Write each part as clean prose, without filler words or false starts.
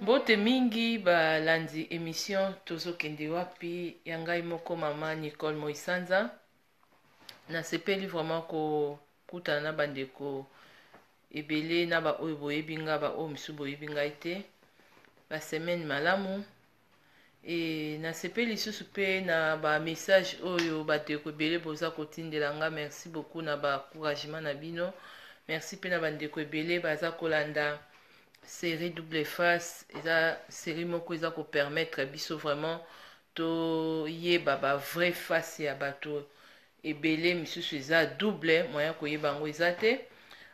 Mbote mingi balandi emission tozokende wapi ya ngai moko mama Nicole Moisanza. Nasepeli vraiment kokutana na bandeko ebele na baoyo boyebi nga, baoyo mosusu boyebi ngai te. Ba semaine malamu. E nasepeli lisusu mpe na ba message oyo bandeko ebele boza kotindela nga. Merci beaucoup na ba encouragement na bino. Merci mpe na bandeko ebele baza kolanda série Double Face. Eza série moko eza kopermettre biso vraiment toyeba ba vraie face ya bato ebele. Misusu eza double, moyen koyeba yango eza te.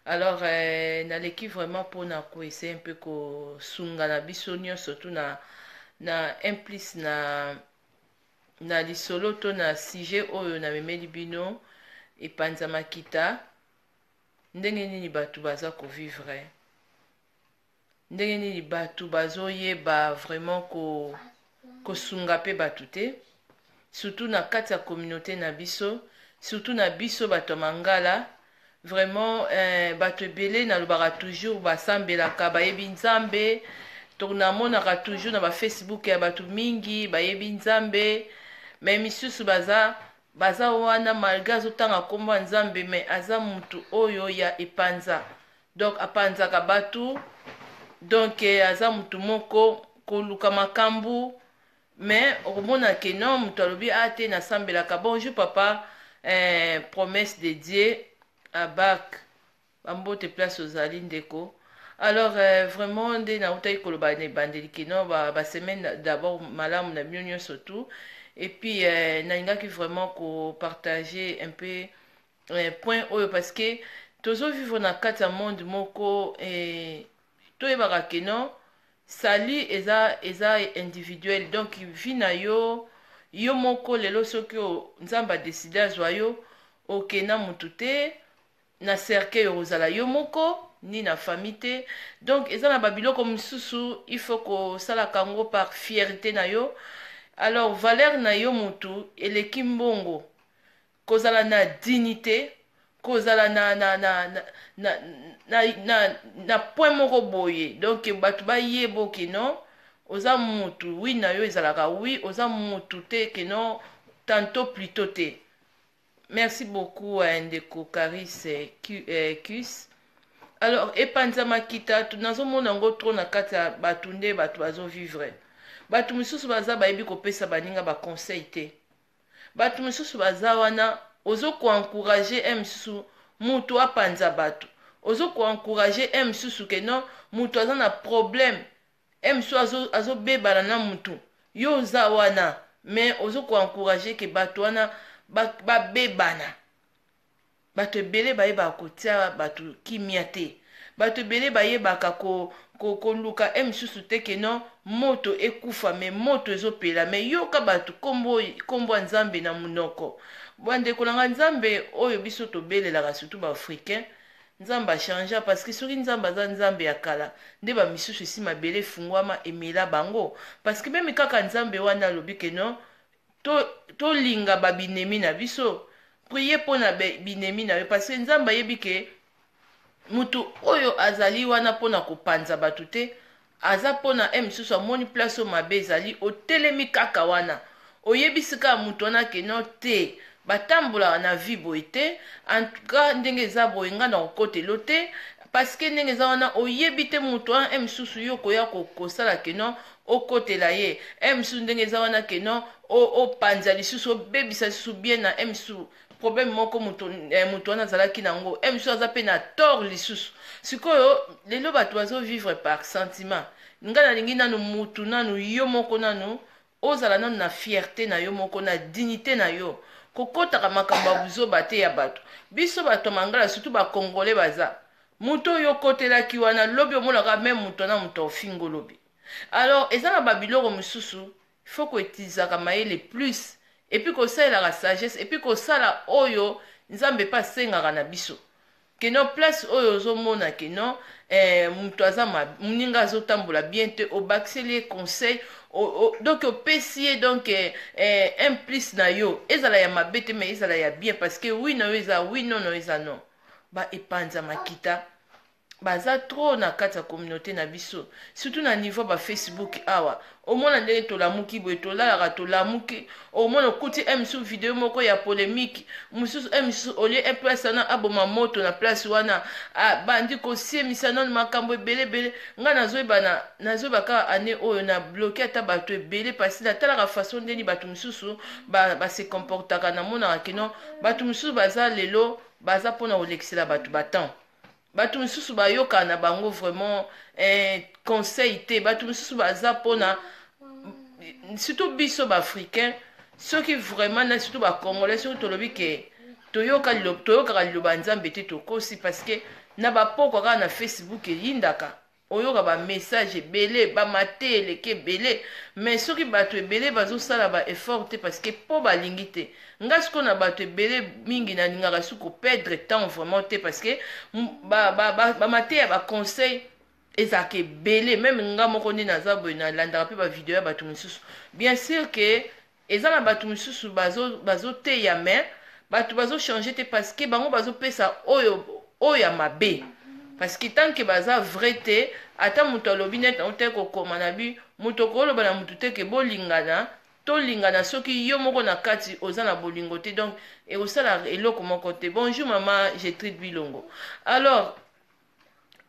Alors naleki vraiment mpona koessayer mpe kosunga na biso nyonso tu na un plus na lisolo to na sujet oyo namemeli bino, epanza makita. Ndenge nini bato baza kovivre? Ndenge nini bato bazoyeba vraiment kosunga mpe bato te, surtout na kati ya communauté na biso, surtout na biso bato ya Mangala? Vraiment bato ebele, nalobaka toujours, basambelaka, bayebi Nzambe. To namonaka toujours na bafacebook ya bato mingi bayebi Nzambe, mais misusu baza wana, malgré azotanga nkombo ya Nzambe, mais aza mutu oyo ya epanza. Donc apanzaka bato. Donc aza mutu moko koluka makambo. Mais okomona ke non, moto alobi a te, nasambelaka. Bonjour papa Promesse de Dieu Abak, bambote place ozali ndeko. Alors vraiment nde nautaki koloba na ebandeli ke non, basemaine ba d'abord malamu na bino nyonso tout. Et puis nalingaki vraiment kopartager un peu point oyo, parce que tozovivre na kati ya monde moko toyebaka ke non, salut eza individuel. Donc vie na yo, yo moko. Lelo soki Nzambe adécider azwa yo, okenda mutu te na cercueil, okozala yo moko, ni na famille te. Donc eza na babiloko mosusu, il faut kosalaka yango par fierté na yo. Alors valeur na yo mutu eleki mbongo. Kozala na dignité, kozala na point moko boye. Donc bato bayeba ke non, oza mutu. Oui na yo ezalaka oui, oza mutu te ke non, tantôt plutôt te. Merci beaucoup ndeko Caris Cus. Alors epanza makita, nazomona yango trop na kati ya bato. Nde bato bazovivre, bato mosusu baza bayebi kopesa baninga baconseil te. Bato mosusu baza wana, ozokoencourager e mosusu mutu apanza bato, ozokoencourager e mosusu ke non, mutu aza na problème, e mosusu azobebana na mutu, yo oza wana, mais ozokoencourager ke bato wana babebana. Bato ebele bayebaka kotia bato kimia te. Bato ebele bayebaka koluka e mosusu te ke non, moto ekufa, mais moto ezopela. Mais yoka bato, nkombo ya Nzambe na monoko. Bandeko na nga, Nzambe oyo biso tobelelaka, surtout baafricain, Nzambe achanger? Parce que soki Nzambe aza Nzambe ya kala, nde bamisusu esi mabele efungwama emela bango. Parce que même kaka Nzambe wana alobi ke non, tolinga to babinemi na biso, prie mpona binemi na yo, parce que Nzambe ayebi ke mutu oyo azali wana mpona kopanza bato te, aza mpona e mosusu amoni place oyo mabe ezali, otelemi kaka wana, oyebisi kaka motu wana ke non te, batambolaka na vie boye te. En tout cas ndenge eza boye, ngai na kokotelo te, parce que ndenge eza wana, oyebi te moto wana e mosusu yo koya kosala ke non, okotela ye e mosusu. Ndenge eza wana ke non, opanza lisusu, obebisa lisusu bien na e mosusu problème moko moto wana azalaki nango, e mosusu aza mpe na tort lisusu. Sikoyo lelo bato bazovivre par sentiment. Ngai nalingi nanu mutu nanu yo moko nanu ozala nanu na fierté na yo moko, na dignité na yo, kokɔtaka makambo ya buzoba te ya bato. Biso bato ya Mangala, surtout bacongolais, baza moto oyo okotelaki wana, lobi omonaka même moto wana, moto ofinga olobi. Alors eza na babiloko mosusu, faut koutilisaka mayele plus, et puis kosalelaka sagesse, et puis kosala oyo Nzambe mpe asengaka na biso. Ke non, place oyo ozomona ke non, moto aza moninga azotambola bien te, obakiseli ye conseil, donc opesi ye donc un plus na yo, ezala ya mabe te, mais ezala ya bien, parce que oui na yo eza oui, non na yo eza non. Baepanza makita. Baza trop na kati ya communauté na biso, surtout na niveau ba Facebook awa. Omona ndenge tolamuki boye, tolalaka, tolamuki, omona okuti mosusu video moko ya polémique mosusu, mosusu olie e place wana, aboma moto na place wana, abandi kosiemisa nano makambo ebele ebele. Ngai nazoyeba, nazoyeba kaka année oyo na bloquer ata bato ebele, parce natalaka façon ndeni bato mosusu base comportaka. Namonaka kino bato mosusu baza lelo, baza mpona kolekisela bato batemps. Bato mosusu bayokaka na bango vraiment conseil te. Bato mosusu baza mpona, surtout biso baafricain, soki vraiment na surtout bacongolais, soki tolobi ke toyokaka liloba Nzambe te, tokosi, parce que na bapokwa kaka na Facebook eyindaka, oyoka bamessage ebele, bamate eleki ebele. Mais soki bato ebele bazosala baeffort te, parce que mpo balingi te. Nga sikoyo na bato ebele mingi nalingaka soki koperdre temps vraiment te, parce que bamate ya baconseil ezalaka ebele. Même nga moko nde naza boye, nalandaka mpe bavideo ya bato mosusu. Bien sûr ke eza na bato mosusu bazoteya, mais bato bazochange te, parce que bango bazopesa oyo oyo ya mabe, parce que tant que baza vrai te, ata moto alobi neti nango te, kokoma na bi moto okoloba na motu te ke bolingana, tolingana, soki yo moko na kati oza na bolingo te, donc ekosala eloko moko te. Bonjour mama Getride Bilongo. Alors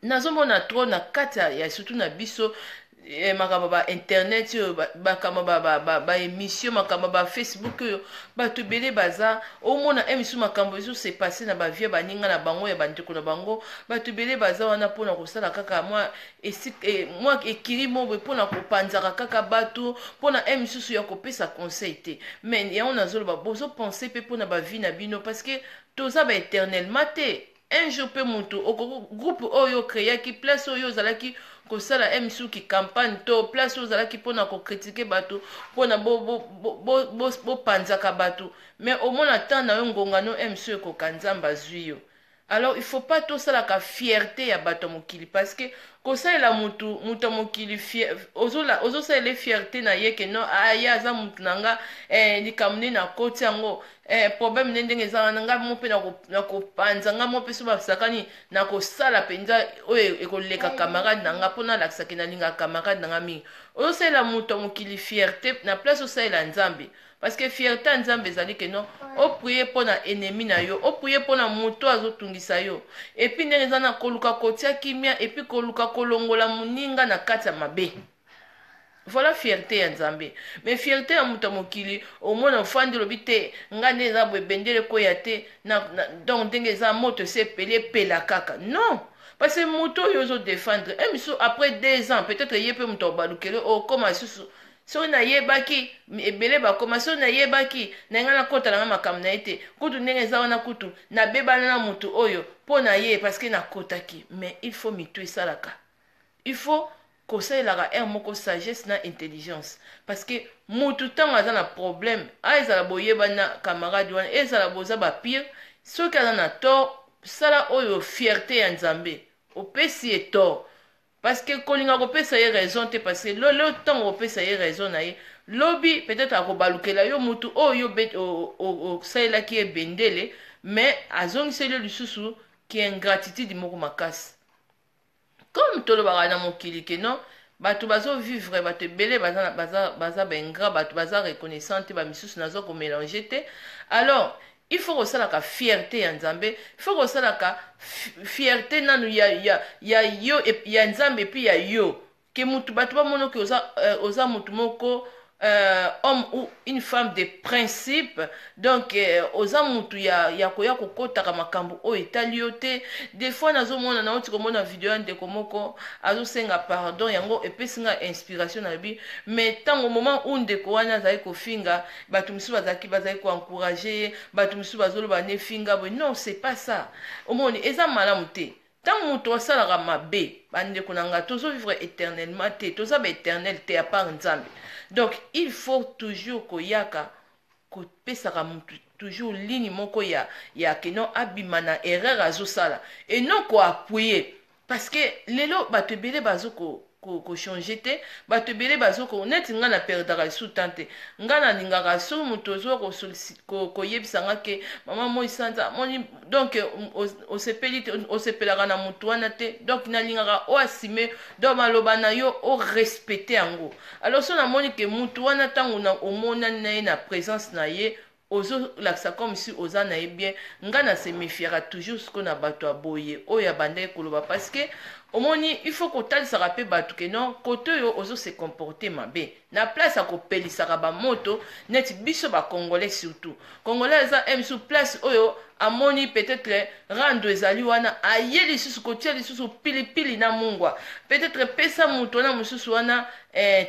nazomona trop na kati ya surtout na biso makambo ba internet oyo, makambo baémission, makambo bafacebook oyo, bato ebele baza omona misu makambo ezose passer na bavie baninga na bango, ya bandeko na bango. Bato ebele baza wana mpona kosala kaka mwa mwa ekiri mo boye, mpona kopanzaka kaka bato, mpona misusu ya kopesa conseil te. Mais yango nazoloba, bozopense mpe mpona bavie na bino, parce que toza baéternellement te. Un jour mpe motu groupe oyo ocréaki, place oyo ozalaki kosala misuki campagne, to place oyo ozalaki mpona kocritiquer bato, mpona bopanzaka bato, mais omona temps na yo, ngonga no misu ekoka, Nzambe azwi yo. Alors il faut pas tosalaka fierté ya bato ya mokili, parce que kosalela mutu, mutu ya mokili, ozosalela fierté na ye ke non, aye aza mutu na nga, likambo nde nakoti yango, problème nde ndenge eza wana, ngai mo mpe nakopanza, ngai mo mpe so basakani, nakosala mpenza oyo ekoleka camarade na nga, mpo nalakisaki nalingaka camarade na nga mingi. Ozosalela moto ya mokili fierté na place osalela Nzambe, parce que fierté ya Nzambe ezali ke non, oprier mpo na ennemi na yo, oprier mpo na moto azotungisa yo, et puis ndenge eza na koluka kotia kimia, et puis koluka kolongola moninga na kati ya mabe. Voilà fierté ya Nzambe. Mais fierté ya moto ya mokili, omona ofandi, olobi te, ngai nde eza boye, bendele ekweya te, donc ndenge eza, moto esi epeli, epela kaka. Non, parce que moto oyo ozodéfendre miso, après 2 ans peut-être ye mpe moto abalukele, okóma lisusu soki nayebaki ebele bakoma, soki nayebaki na ngai nakɔta nanga makambo na ye te, kutu ndenge eza wana, kutu nabebana na motu oyo mpo na ye, parce que nakɔtaki. Mais il faut mitu esalaka, il faut kosalelaka aire moko sagesse na intelligence, parce que motu ntango aza na problème, ezala boyebani na camarade wana, ezala boza bapire, soki aza na tort, sala oyo fierté ya Nzambe, opesi ye tort, parce que kolinga kopesa ye raison te, parce que lelo ntango kopesa ye raison na ye, lobi peut-être akobalukela yo mutu oyo osalelaki ye bendele, mais azongiseli yo lisusu ki ingratitude moko makasi. Comme tolobaka na mokili ke non, bato bazovivre, bato ebele baza, baza, baza baingrat, bato baza reconnaissant te, bamisusu naza komélange te. Alors il faut kosalaka fierté ya Nzambe, il faut kosalaka fierté nanu ya yo, ya Nzambe, et puis ya yo, ke mutu bato bamona ke oza mutu moko homme ou une femme de principe. Donc oza mutu ya koya kokɔtaka makambo oyo etali yo te. Des fois nazomona, nauti komona video ya ndeko moko azosenga pardon, yango epesi nga inspiration. Nalobi, mais ntango moment où ndeko wana azali kofinga, bato mosusu bazali koencourager ye, bato mosusu bazoloba ne finga boye. Non, c'est pas ça. Omoni, eza malamu te ntango moto asalaka mabe. Bandeko na ngai, tozovivre éternellement te, toza baéternel te à part Nzambe. Donc il faut toujours koyaka kopesaka motu toujours ligne moko ya ke non, abima na erreur azosala, et non koappuyer. Parce que lelo bato ebele bazo ko changer te. Bato ebele bazo ko neti ngai na perdaka lisusu temps te. Ngai nalingaka soki moto ozwa koyebisa nga ke mama moi sanza moni, donc osepeli te, osepelaka na motu wana te. Donc nalingaka oassumer, donc maloba na yo orespecter yango. Alors so namoni ke motu wana, ntango omonani na ye, na présence na ye ozolakisa comme si oza na ye bien, nga na se méfiaka toujours sikoyo na bato ya boye oyo abandaki koloba, parce que omoni, il faut kotalisaka mpe bato ke non, kote oyo ozose comporter mabe na place ya kopelisaka bamoto. Neti biso bacongolais, surtout congolais, eza msu place oyo amoni peut-être rando ezali wana, aye lisusu kotia lisusu pilipili na mungwa. Peut-être pesa moto wana mosusu wana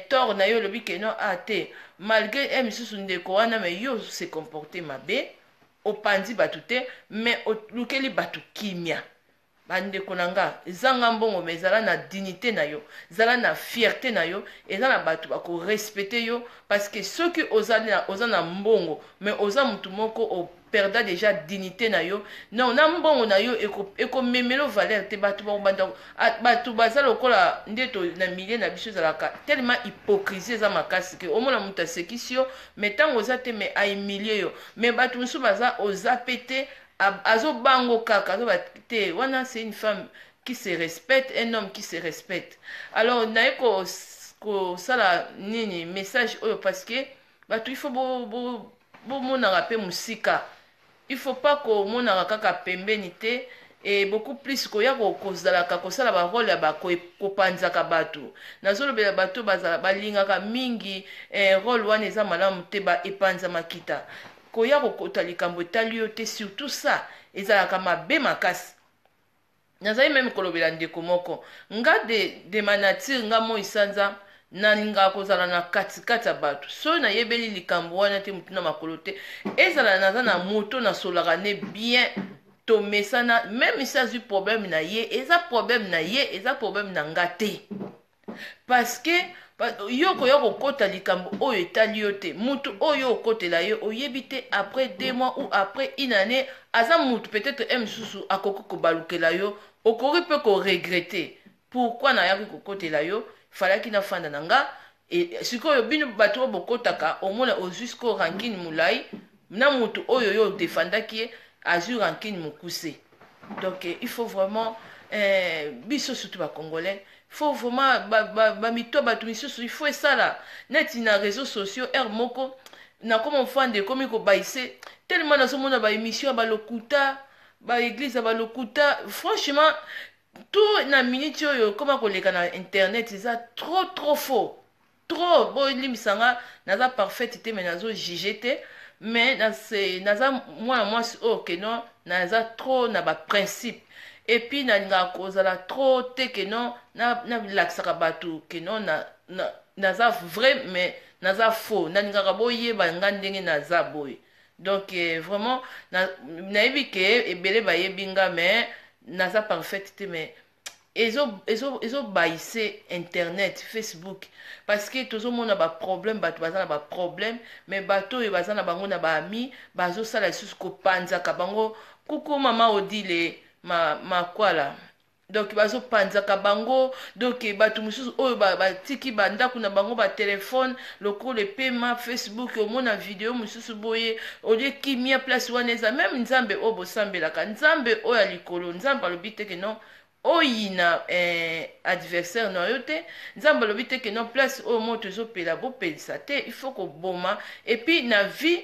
tort na yo, olobi ke non, ah te, malgré misusu ndeko wana, mais yo se comporter mabe. Opandi bato te, mais olukeli bato kimia. Bandeko na nga, ezanga mbongo, mais ezala na dignité na yo, ezala na fierté na yo, eza na bato bakorespecter yo. Parce que soki oza na mbongo, mais oza motu moko operda déjà dignité na yo, non, na mbongo na yo ekomemela valeur te. Bato bakobanda, bato baza lokola nde to na milieu na biso ezalaka tellement hypocrisie eza makasi ke omona moto asekisi yo, mais ntango oza te, mais ahumilie yo. Mais bato mosusu baza, oza pe te, azobango kaka, azoba te wana. C'est une femme qui se respecte, un homme qui se respecte. Alors naye kosala nini message oyo? Parce que bato, il faut bomonaka mpe mosika, il faut pas komonaka kaka pembeni te. E beaucoup plus koya kozalaka kosala barôle ya kopanzaka bato. Nazolobela bato bazala balingaka mingi rôle wana, eza malamu te. Epanza makita, koya kokota likambo etali yo te, surtout ça ezalaka mabe makasi. Nazali même kolobela ndeko moko. Nga de ma nature, nga moi sanza, nalingaka kozala na katikati ya bato. Soki nayebeli likambo wana te, motu na makolo te, ezala naza na moto, nasolaka ne bien, tomesana. Même si azwi problème na ye, eza problème na ye, eza problème na nga te. Parce que yo koya kokɔta likambo oyo etali yo te, mutu oyo okɔtela ye, oyebi te, après 2 mois ou après une année, aza mutu peut-être e mosusu akoki kobalukela yo. Okoki mpe koregretter: pourquoi nayaki kokɔtela yo? Falaki nafanda na nga. E, sikoyo bino bato oyo bokɔtaka, omona ozwi sikoyo rancune molai na mutu oyo yo odefandaki ye, azwi rancune mokuse. Donc il faut vraiment biso surtout bacongolais, faut vraiment bamito ba, bato misusu, il faut esala neti na réseaux sociaux. Heure moko nakoma ofanda, ekomi kobaise tellement nazomona baémission ya balokuta, baéglise ya balokuta. Franchement, tout na minute oyo ekoma koleka na internet eza trop trop faux, trop. Bolimbisa nga, naza parfaite te, mais nazojuger te. Mais naza mwana mwasi oyo ke non, naza trop na baprincipe, et puis nalingaka kozala trop te ke non, nalakisaka bato ke non, naza vrai, mais naza faux. Nalingaka boyeba nga ndenge naza boye. Donc vraiment, nayebi ke ebele bayebi nga, mais naza parfaite te. Mais ezobayise internet, Facebook, parce que tozomona baproblème, bato baza na baproblème, mais bato oyo baza na bango na baami bazosala lisusu kopanzaka bango. Kuku mama Odile Makwala. Donc bazopanzaka bango. Donc bato mosusu oyo batiki bandako na bango, batelefone lokola epema Facebook, omona video mosusu boye, olie kimia place wana eza même Nzambe oyo bosambelaka, Nzambe oyo ya likolo, Nzambe alobi te ke non, oyina adversaire na yo te. Nzambe alobi te ke non, place oyo moto ezopela, bopelisa te. Il faut koboma. Et puis na vie,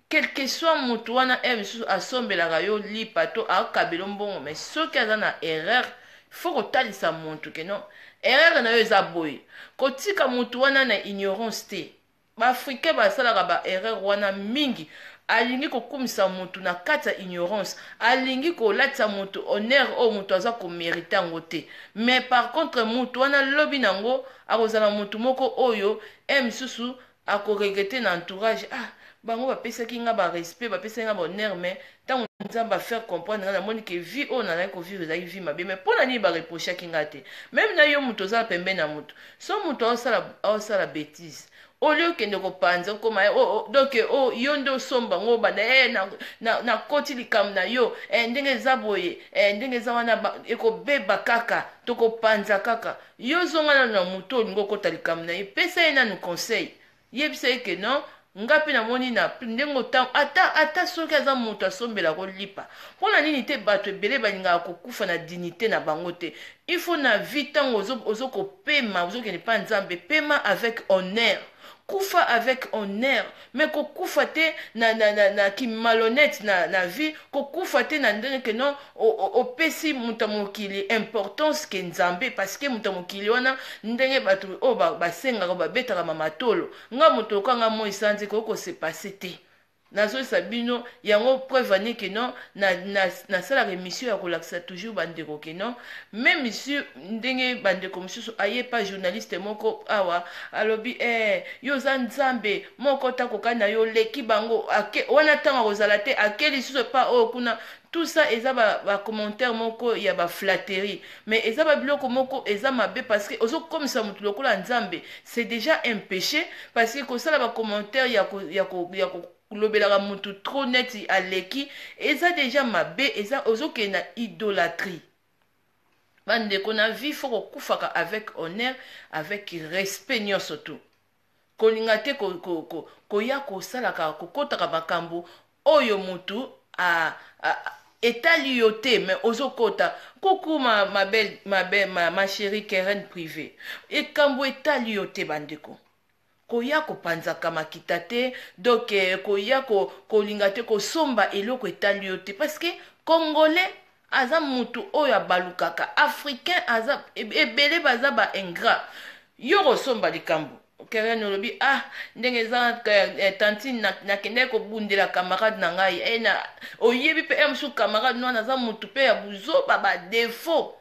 quel que soit motu wana, e mosusu asombelaka yo lipa to akabela mbongo, mais soki aza na erreur, faut kotalisa motu ke non, erreur na yo eza boye. Kotika motu wana na ignorance te. Baafricain basalaka baerreur wana mingi. Alingi kokumisa motu na kati ya ignorance, alingi kolatisa motu honneur oyo moto aza komériter yango te. Mais par contre, motu wana lobi nango akozala motu moko oyo e mosusu akoregretter na entourage: ah, bango bapesaki nga barespect, bapesaki nga bahonneur, mais ntango Nzambe afaire comprendre nga, namoni ke vie oyo nazalaki kovivre ezalaki vie mabe. Mais mpo na nini bareprochaki nga te? Même na yo moto ozala pembeni na motu, so moto aosala bétise, Au lieu okende kopanza okoma oh, oh, donc oh, yo nde osomba ngo obanda eh, nakoti na likambo na yo eh, ndenge eza boye eh, ndenge eza wana ekobeba kaka, tokopanza kaka. Yo zonga nanu na motu olingi okota likambo na ye, pesa ye nanu conseil, yebisa ye ke non, nga mpe namoni na ndenge otango. Ata soki aza moto asombelako lipa, mpona nini te? Bato ebele balingaka kokufa na dignité na bango te. Il faut na vie, ntango ozokopema, ozokende mpa Nzambe, pema avec honneur, kufa avec honneur, mais kokufa te na kimalhonnête na vie, kokufa te na ndenge ke non, opesi moto ya mokili importance ke Nzambe, parce que moto ya mokili wana, ndenge bato oyo basengaka, babetaka mamatolo. Nga moto okanga moi sanzi koki kose passer te. Nazoyesa bino yango preuve ani ke non, nasalaka émission ya kolakisa toujours bandeko ke non, même si ndenge bandeko mosusu aye pa journaliste moko awa alobi yo oza Nzambe moko takoka na yo, oleki bango wana, ntango akozala te, ake lisusu epa oyo kuna. Tout ça eza bacommentaire ba moko ya baflatterie, mais eza babiloko moko eza mabe, parce que ozokomisa motu lokola Nzambe, c'est déjà un péché, parce que kosala bacommentaire ya kolobelaka motu trop neti aleki eza déjà mabe, eza ozokende na idolâtrie. Bandeko, na vie faut kokufaka avec honneur, avec respect nyonso tu. Kolinga te koya kosalaka, kokɔtaka makambo oyo motu etali yo te, mais ozokota. Kuku ma belle, ma, belle, ma chérie Keren privé, ekambo etali yo te. Bandeko, koya kopanzaka makita te. Donc koya kolinga te kosomba eloko etali yo te, parce que Congolais aza mutu oyo abalukaka, Africain aza ebele baza baingrat. Yo kosomba likambo, Keren olobi: "Ah, ndenge eza tantine, nakendaki kobundela camarade na ngai." Na oyebi mpe mosusu camarade wana aza mutu mpe ya buzoba, badéfaut.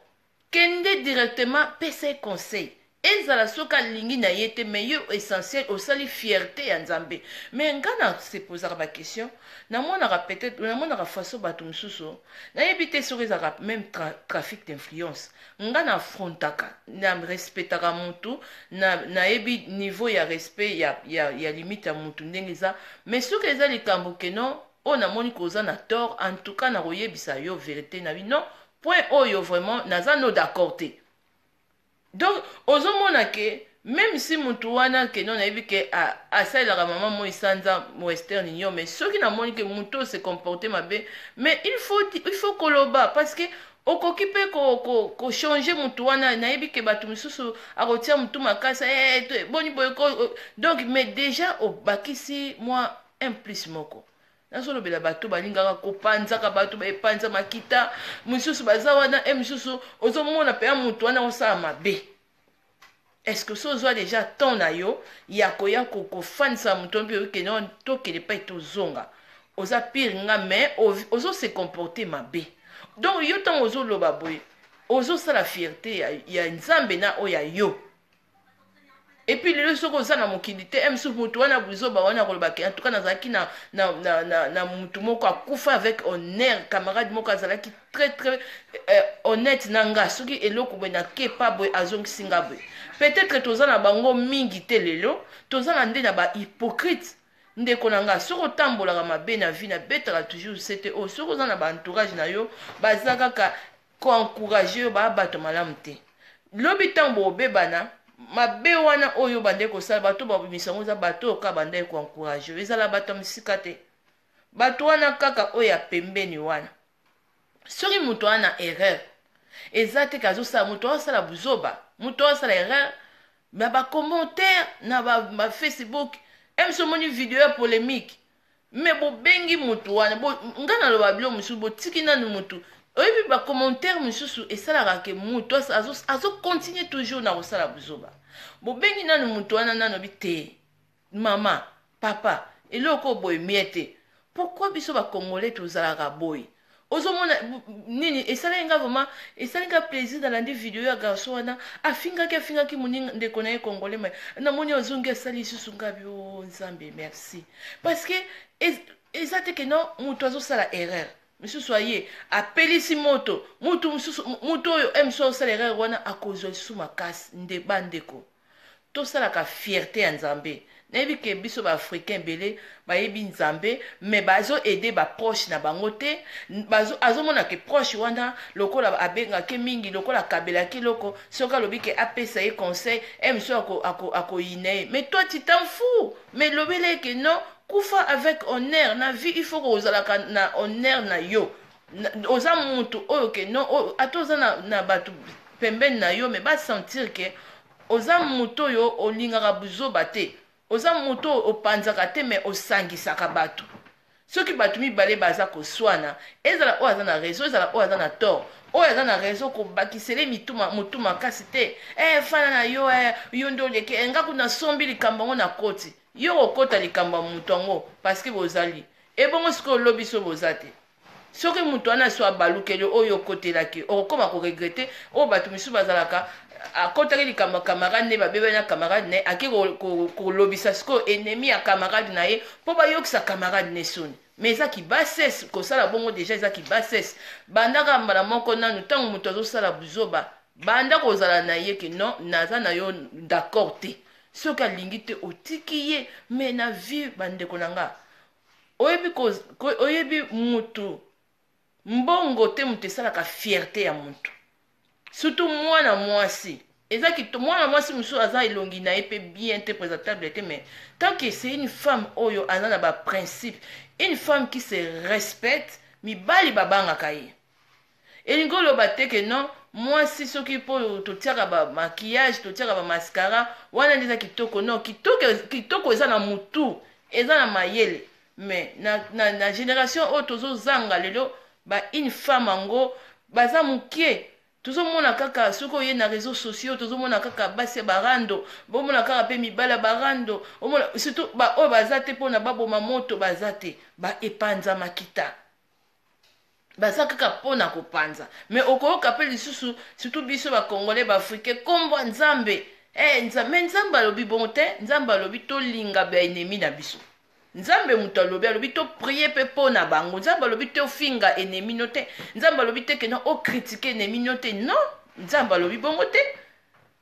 Kende directement, pesa ye conseil, ezala soki alingi na ye te, mais yo essentiel osali fierté ya Nzambe. Mais nga na se posaka baquestion, namonaka peut-être, namonaka façon bato mosusu, nayebi te soki ezalaka même trafic d'influence. Nga na affrontaka, na respectaka motu, nayebi niveau ya respect ya limite ya motu ndenge eza. Mais soki eza likambo ke non, oyo namoni koza na tort, en tout cas nakoyebisa yo vérité na bino, point oyo vraiment naza no d'accord te. Donc ozomona ke même si mutu wana ke non, nayebi ke asalelaka mama moi sanza Western Union, mais soki namoni ke mutu oyo se comporte mabe, mais il faut koloba, parce que okoki mpe kochanger mutu wana. Nayebi ke bato mosusu akotia mutu makasi boni boye. Donc mais déjà obakisi mwa un plus moko. Nazolobela bato balingaka kopanzaka bato, baepanza makita mosusu baza wana. Mosusu ozomona mpenza motu wana osala mabe. Est ce que so ozwa déjà temps na yo ya koya kofandisa moto mpe okende, tokende epai tozonga, oza pire nga, mais ozose comporte mabe. Donc yo ntango ozoloba boye, ozosala fierté ya Nzambe na oyo ya yo. Et puis lelo soki oza na mokili te, mosusu motu wana buzoba wana akolobaki: "En tout cas nazalaki na mutu moko akufa avec honneur, camarade moko azalaki très très honnête na nga, soki eloko boye nakepa boye, azongisi nga boye." Peut-être toza na bango mingi te lelo, toza na nde na bahypocrite. Ndeko na nga, soki otambolaka mabe na vie, nabetaka toujours sete oyo: soki oza na baentourage na yo baza kaka koencourager yo, baa bato malamu te, lobi ntango bobebana, mabe wana oyo bandeki kosala, bato babimisa yango eza bato oyo kaka bandeki koencourager yo. Ezala bato ya mosika te, bato wana kaka oyo ya pembeni wana. Soki moto wana na erreur eza te ke azosala, moto azosala buzoba, moto azosala erreur na bacommentaire na bafacebook, ba omoni video ya polémique, mais bobengi motu wana. Nga naloba bilo mosusu, botiki nanu motu. Oyebi, bacommentaire mosusu esalaka ke motu azocontinue toujours na kosala buzoba. Bobengi nanu motu wana, nano bi te: "Mama, papa, eloko boye mie te." Pourquoi biso bacongolais tozalaka boye? Ozomona nini esalaki nga vraiment, esali nga plaisir. Nalandi video ya garçon wana, afingaki moninga, ndeko na ye congolais, mais namoni azongi, asali lisusu. Nga bi o Nzambe merci, parce que eza te ke non, moto azosala erreur mosusu, aye apelisi moto. Motu mosusu, motu oyo mosusu azosala erreur wana, akozwa lisusu makasi. Nde bandeko. Tosalaka fierté ya Nzambe. Nayebi ke biso baafricain ebele bayebi Nzambe, mais bazoaider baproche na bango te. Azomona ke proche wana, lokola abengaki mingi, lokola akabelaki eloko, soki alobi ke apesa ye conseil e mosusu, akoyina ye. Mais toi, tu t'en fous. Mais lobela ye ke non, kufa avec honneur. Na vie, il faut kozalaka na honneur na yo. Oza mutu oyo ke non, ata oza na bato pembeni na yo, mais basentir ke oza motu oyo olingaka buzoba te, oza motu oyo opanzaka te, mais osangisaka bato. Soki bato mibale baza koswana, ezala oyo aza na raison, ezala oyo aza na tort, oyo aza na raison kobakisele motu makasi te. Fana na yo, yo nde oleki nga kuna, nasombi likambo yango na koti. Yo kokota likambo ya motu yango parce que bozali ebongo. Sikoyo olobi so boza te, soki moto wana so abalukeli oyo okotelaki, okokóma koregretter. Oyo bato misusu bazalaka, akotaki likambo ya camarade ne, babebani na camarade na ye, ake kolobisa sikoyo ennemi ya camarade na ye mpo bayokisa camarade ne soni. Mais eza kibassesse kosala bongo. Déjà eza kibassesse. Bandaka mbala moko nanu, ntango moto azosala buzoba, banda kozala na ye ke non, naza na yo d'accord te. Soki alingi te, otiki ye. Mais na vie, bandeko na nga, oyebi, oyebi mutu mbongo te, moto esalaka fierté ya motu, surtout mwana mwasi. Eza mwana mwasi mosusu aza elongi na ye mpe bien te, présentable te, mais tant que c'est une femme oyo aza na baprincipe, une femme qui se respecte, mibali babangaka ye. Elingi oloba te ke non, mwasi soki mpo totiaka bamaquillage, totiaka bamascara, wana nde eza kitoko. Non, kitoko, kitoko eza na mutu, eza na mayele. Mais na génération oyo tozozanga lelo, ba une femme yango baza mokie. Tozomona kaka soki oye na réseaux sociaux, tozomona kaka basi ya barando, bomona kaka mpe mibali ya barando. Omona surtout baoyo baza te mpona baboma moto, baza te baepanza makita, baza kaka mpona kopanza. Mais okoyoka mpe lisusu, surtout biso bacongolais, baafricain, nkombo ya Nzambe. Nzambe, Nzambe alobi bongo te. Nzambe alobi tolinga baennemi na biso. Nzambe moto alobi, alobi toprier mpe mpo na bango. Nzambe alobi te ofinga ennemi no te. Nzambe alobi te ke non, ocritiquer ennemi no te. Non, Nzambe alobi bongo te.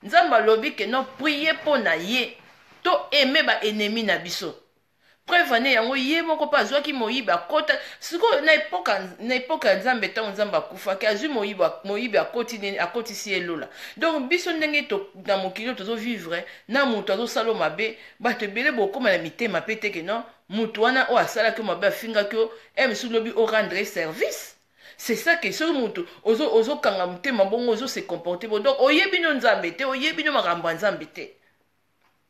Nzambe alobi ke non, prier mpo na ye, to aimer baennemi na biso. Preuve ane yango, ye moko mpe azwaki moyibi, akota sikoyo na epoka ya Nzambe. Ntango Nzambe akufaki, azwi moyibi, moyibi akoti nini, akotisi ye lola. Donc biso ndenge na mokili oyo tozovivre na moto azosala mabe, bato ebele bokóma na mitema mpe te ke non, moto wana oyo asalaki mabe, afingaki yo, e mosusu lobi orendre service. C'est ça ke soki moto ozokanga motema bongo, ozose comporter bo, donc oyebi no Nzambe te, oyebi no makambo ya Nzambe te.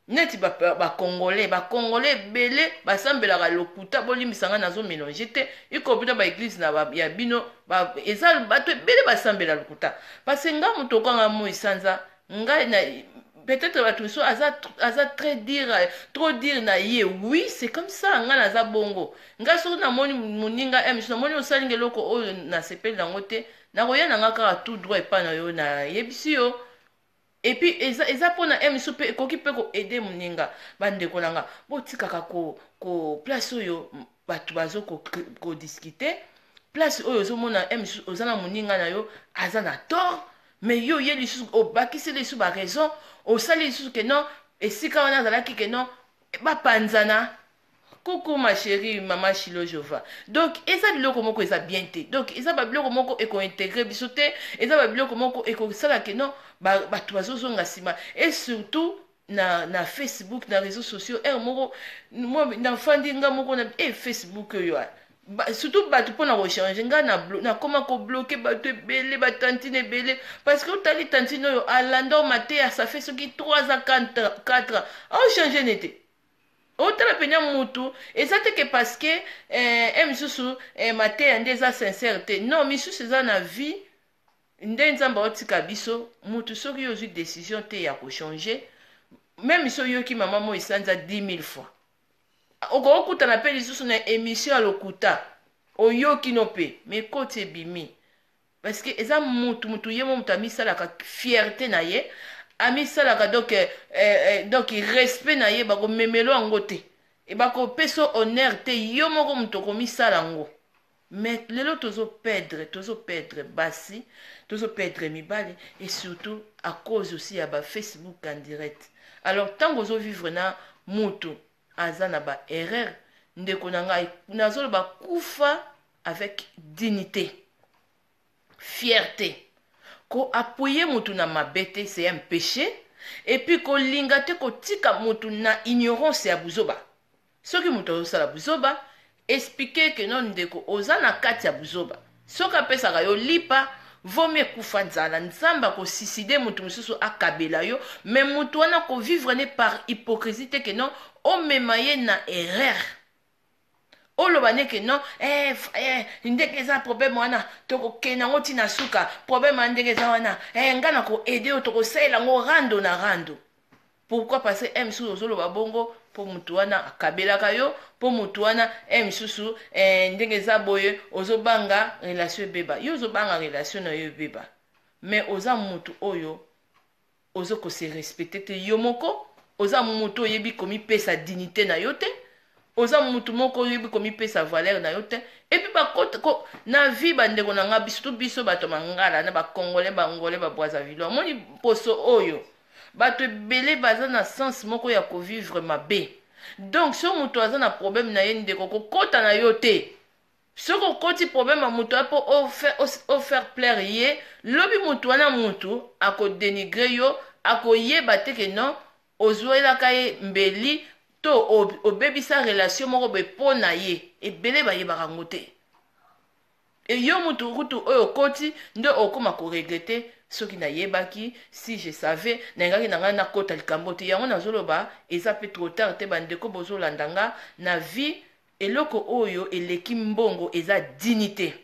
Neti bacongolais, bacongolais ebele basambelaka lokuta. Bolimbisa ngai, nazomélanger te, ikopi na baéglise na ya bino. Eza bato ebele basambela lokuta, parce que nga moto okanga moi sanza ngai na peut-être bato mosusu aza très dire, trop dire na ye. Oui, c'est comme ça. Ngai naza bongo. Ngai soki namoni moninga mosusu, namoni osalinga eloko oyo nasepeli yango te, nakoya na nga kaka tout droit epai na yo, nayebisi yo. Et puis eza mpona e mosusu mpe ekoki mpe koaider moninga. Bandeko na nga, botikaka ko place oyo bato bazo kodiscuter, place oyo ozomona e mosusu oza na moninga na yo aza na tort, mais yo ye lisusu obakisi lisusu baraison, osali lisusu ke non, esika wana azalaki ke non, bapanzana. Coucou ma chérie, mama Shilo Jova. Donc eza biloko moko eza bien te. Donc eza babiloko moko ekointégrer biso te, eza babiloko moko ekosala ke non, bato bazozonga nsima. Et surtout na Facebook, na réseaux sociaux, heure moko nafandi nga moko na Facebook oyo, surtout bato mpona kochanger ngai, nakóma kobloquer bato ebele, batantine ebele, parce que otali tantine oyo alanda mateya, ça fait soki 3 à 4 ans, aochanger ne te. Otala pena mutu eza te ke parce que misusu mateya nde eza sincère te. Non, misusu eza na vie nde Nzambe aotika biso. Mutu soki yo ozwi décision te ya kochanger, même so oyoki mama mo esanza 10 000 fois, okokutana mpe lisusu na émission ya lokuta, oyoki no mpe, mais koti ebimi, parce que eza mutu ye mo moto amisalaka fierté na ye, amisalaka donc respect na ye. Bakomemelo yango te, bakopesa honneur te. Yo moko moto okomisala yango. Mais lelo tozo perdre, tozo perdre basi, tozo perdre mibali, et surtout à cause aussi ya ba Facebook en direct. Alors ntango ozo vivre na mutu aza na ba erreur, ndeko na ngai, nazoloba kufa avec dignité, fierté. Ko appuyer mutu na mabe te, c'est un péché. Et puis kolinga te kotika mutu na ignorance ya buzoba. Soki mutu azosala buzoba, explique ke non, ndeko, oza na kati ya buzoba. Soki apesaka yo lipa, vomi ekufa nzala. Nzambe akosiside mutu mosusu akabela yo, mais mutu wana kovivre ne par hypocrisie te ke non, omema ye na erreur. Oloba ne ke non, ndenge eza problème wana, tokokende yango ntina suka. Problème wana ndenge eza wana, nga na koaider oyo, tokosalela yango rando na rando. Pourquoi? Parce que mosusu ozoloba bongo mpo mutu wana akabelaka yo, mpo mutu wana mosusu ndenge eza boye, ozobanga relation ebeba. Yo ozobanga relation na yo ebeba, mais oza mutu oyo ozokose respecter te. Yo moko oza mutu oyebi komipesa dignité na yo te, oza mutu moko oyebi komipesa valeur na yo te. Et puis bakota na vie, bandeko na nga, surtout biso bato mangala na Bacongolais, Bangolais, Babrazzaville, omoni poso oyo bato ebele baza na sens moko ya kovivre mabe. Donc so moto aza na problème na ye, ndeko, kokɔta na yo te. Soki okoti problème ya moto mpo ofaire plaire ye, lobi motu wana motu akodénigrer yo, akoyeba te ke non, ozwelaka ye mbeli to obebisa relation moko boye mpo na ye. Ebele bayebaka yango te. E yo mutu kutu oyo okoti nde okóma koregretter: soki nayebaki, si je savais, nayengaki na ngai nakota likambo te. Yango nazoloba, eza mpe trop tard te. Bandeko bozolanda nga, na vie eloko oyo eleki mbongo eza dignité.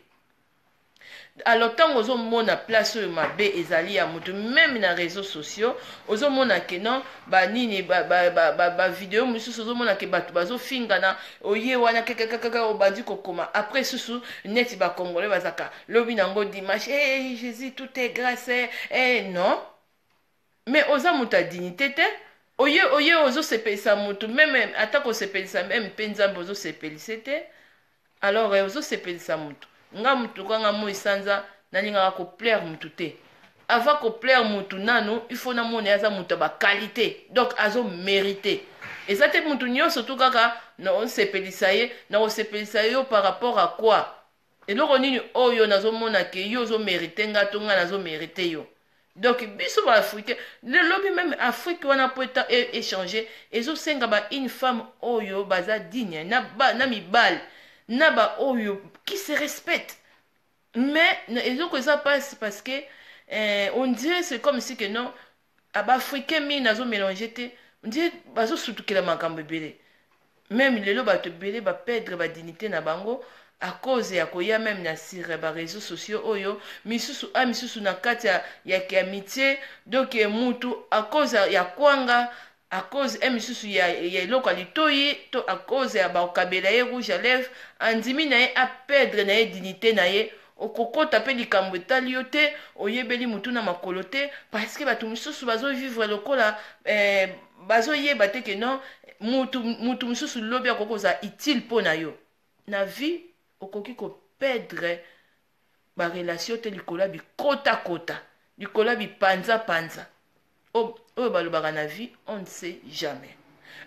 Alors ntango ozomona place oyo mabe ezali ya moto, même na réseaux sociaux, ozomona ke non, banini, bavideo mosusu, ozomona ke bato bazofingana, oye wana kakakaka, obandi kokoma. Après susu neti Bacongolais bazaka lobi nango dimanche: hey, Jésus, tout est grâce. Hey, non, mais oza moto ya dignité te. Oye ozosepelisa motu, même ata kosepelisa même mpe Nzambe ozosepelisa te. Alors ozosepelisa motu. Nga mutu kanga moi sanza, nalingaka koplaire mutu te. Avant koplaire mutu nanu, il faut namona ye aza mutu ya baqualité, donc azomérite. Eza te mutu nyonso tu kaka na osepelisa ye. Na kosepelisa yo par rapport à quoi? Eloko nini oyo nazomona ke yo ozomérite nga to nga nazomérite yo? Donc biso Baafricain, lobi même Afrique wana mpo eta échange, ezosenga ba une femme oyo baza digne na mibali na baoyo qui se respecte. Mais eloko eza mpasi parce que on dirait, c'est comme si que non, Baafricain mingi nazomélange te, on dirait bazosutukela makambo ebele. Même lelo bato ebele baperdre badignité na bango à cause ya koya même na sur baréseaux sociaux oyo misusu a misusu na kati ya amitié. Donc mutu à cause ya kwanga, à cause e misusu ya eloko ya litoi to à cause ya bakabela ye rouge à lèvre, andimi na ye aperdre na ye dignité na ye. Okokota mpe likambo etali yo te, oyebeli mutu na makolo te, parce que bato mosusu bazovivre lokola bazoyeba te ke non, mutu mosusu lobi akoki kozala utile mpo na yo na vie. Okoki koperdre barelation te likolo ya bikotakota, likolo ya bipanzapanza oyo balobaka. Na vie, on ne sait jamais.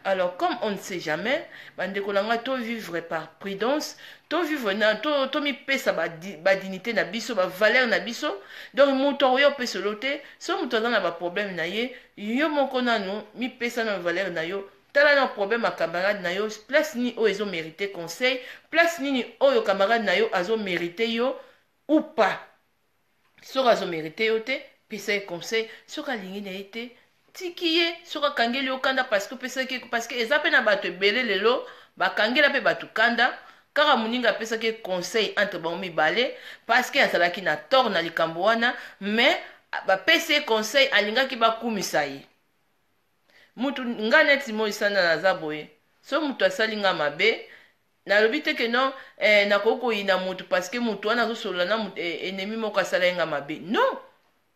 Alors comme on ne sait jamais, bandeko na ngai, tovivre par prudence, tovivre na tomipesa badignité na biso, bavaleur na biso. Donc moto akoya opeselo te. So moto aza na baproblème na ye, yo moko nanu mipesa na valeur na yo. Tala na problème ya camarade na yo, place nini oyo ezomérite conseil, place nini oyo camarade na yo azomérite yo ou pas. Soki azomérite yo te, pesa ye conseil. Soki alingi na ye te, tiki ye. Soki akangeli yo kanda parce que opesaki, parce que eza mpe na bato ebele lelo bakangela mpe bato kanda kaka moninga apesaki conseil entre bango mibale, parce que azalaki na tort na likambo wana, mais bapesi ye conseil, alingaki bakumisa ye. Mutu nga neti moisana naza boye, so mutu asali nga mabe, nalobi te ke non, nakoki koyina mutu parce que mutu wana azosolola na ennemi moko asala ye nga mabe. Non,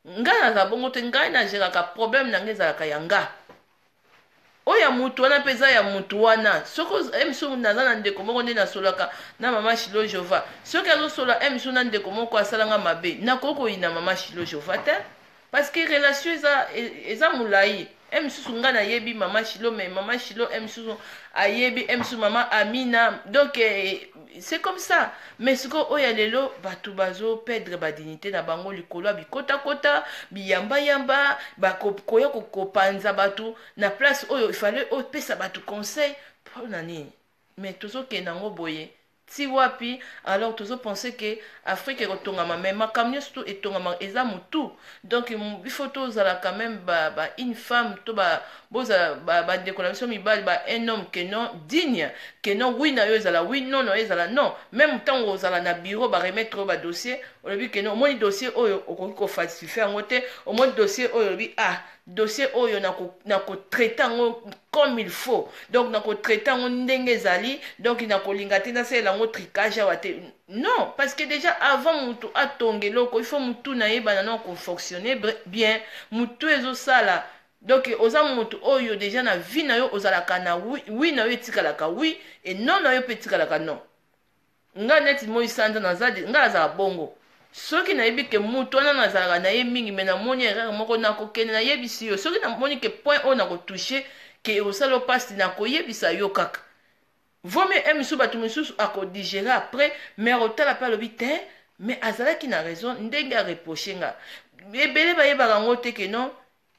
ngai naza bongo te. Ngai nagéraka problème na ngai, ezalaka ya nga. Oyo ya mutu wana mpe eza ya mutu wana. Soki mosusu naza na ndeko moko nde nasolaka na mama Shilo Jova, soki azosola mosusu na ndeko moko asalanga mabe, nakoki koyina mama Shilo Jova te, parce que relation eza molai. Mosusu ngai nayebi mama Shilo, mais mama Shilo mosusu ayebi mosusu mama Amina. Donc c'est comme ça. Mais sikoyo oyo ya lelo, bato bazoperdre badignité na bango likolo ya bikotakota, biyambayamba, bakoya kopanza bato na place oyo ifale opesa bato conseil. Mpona nini? Mais tozokende yango boye ti wapi? Alors tozopense ke Afrique ekotongama, mais makambo nyonso to etongama eza motu. Donc il faut tozala quand même ba une femme to bozala bandeko na biso mibali, ba un homme que non digne, que non oui na yo ezala oui, non na yo ezala non. Même ntango ozala na bureau, baremettre oyo badossier, olobi ke non, omoni dossier oyo, okoki kofalsifie yango te. Omoni dossier oyo, olobi: ah, dossier oyo nakotraite yango comme il faut, donc nakotraite yango ndenge ezali, donc nakolinga te nasalela yango trucage awa te. Non, parce que déjà avant mutu atonga eloko, il faut mutu nayebana na kofonctionner bien, mutu ezosala. Donc oza motu oyo déjà na vie na yo ozalaka na oui, oui na yo etikalaka oui et non na yo mpe etikalaka non. Ngai neti moi sanza naza, ngai nazala bongo. Soki nayebi ke mutu wana nazalaka na ye mingi, mais namoni erreur moko, nakokende nayebisi yo. Soki namoni ke point oyo nakotouche ke osala opasi, nakoyebisa yo kaka. Vomi e misusu, bato misusu akodigérer après, mais akotala mpe alobi te, mais azalaki na raison ndenge areproche nga. Ebele bayebaka yango te ke non,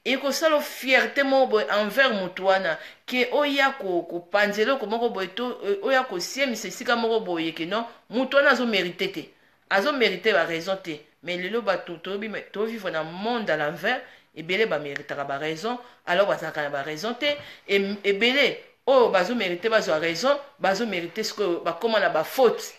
ekosala fierté moko boye envers motu wana ke oya kopanza eloko moko boye to oya kosiemisa esika moko boye ke non, motu wana azomérite te, azomérite baraison te. Mais lelo bato toyebi tovivre na monde à l'envers. Ebele baméritaka baraison, alors bazalaka na baraison te. Ebele oyo bazomérite bazwa raison, bazomérite sikoyo bakóma na bafaute.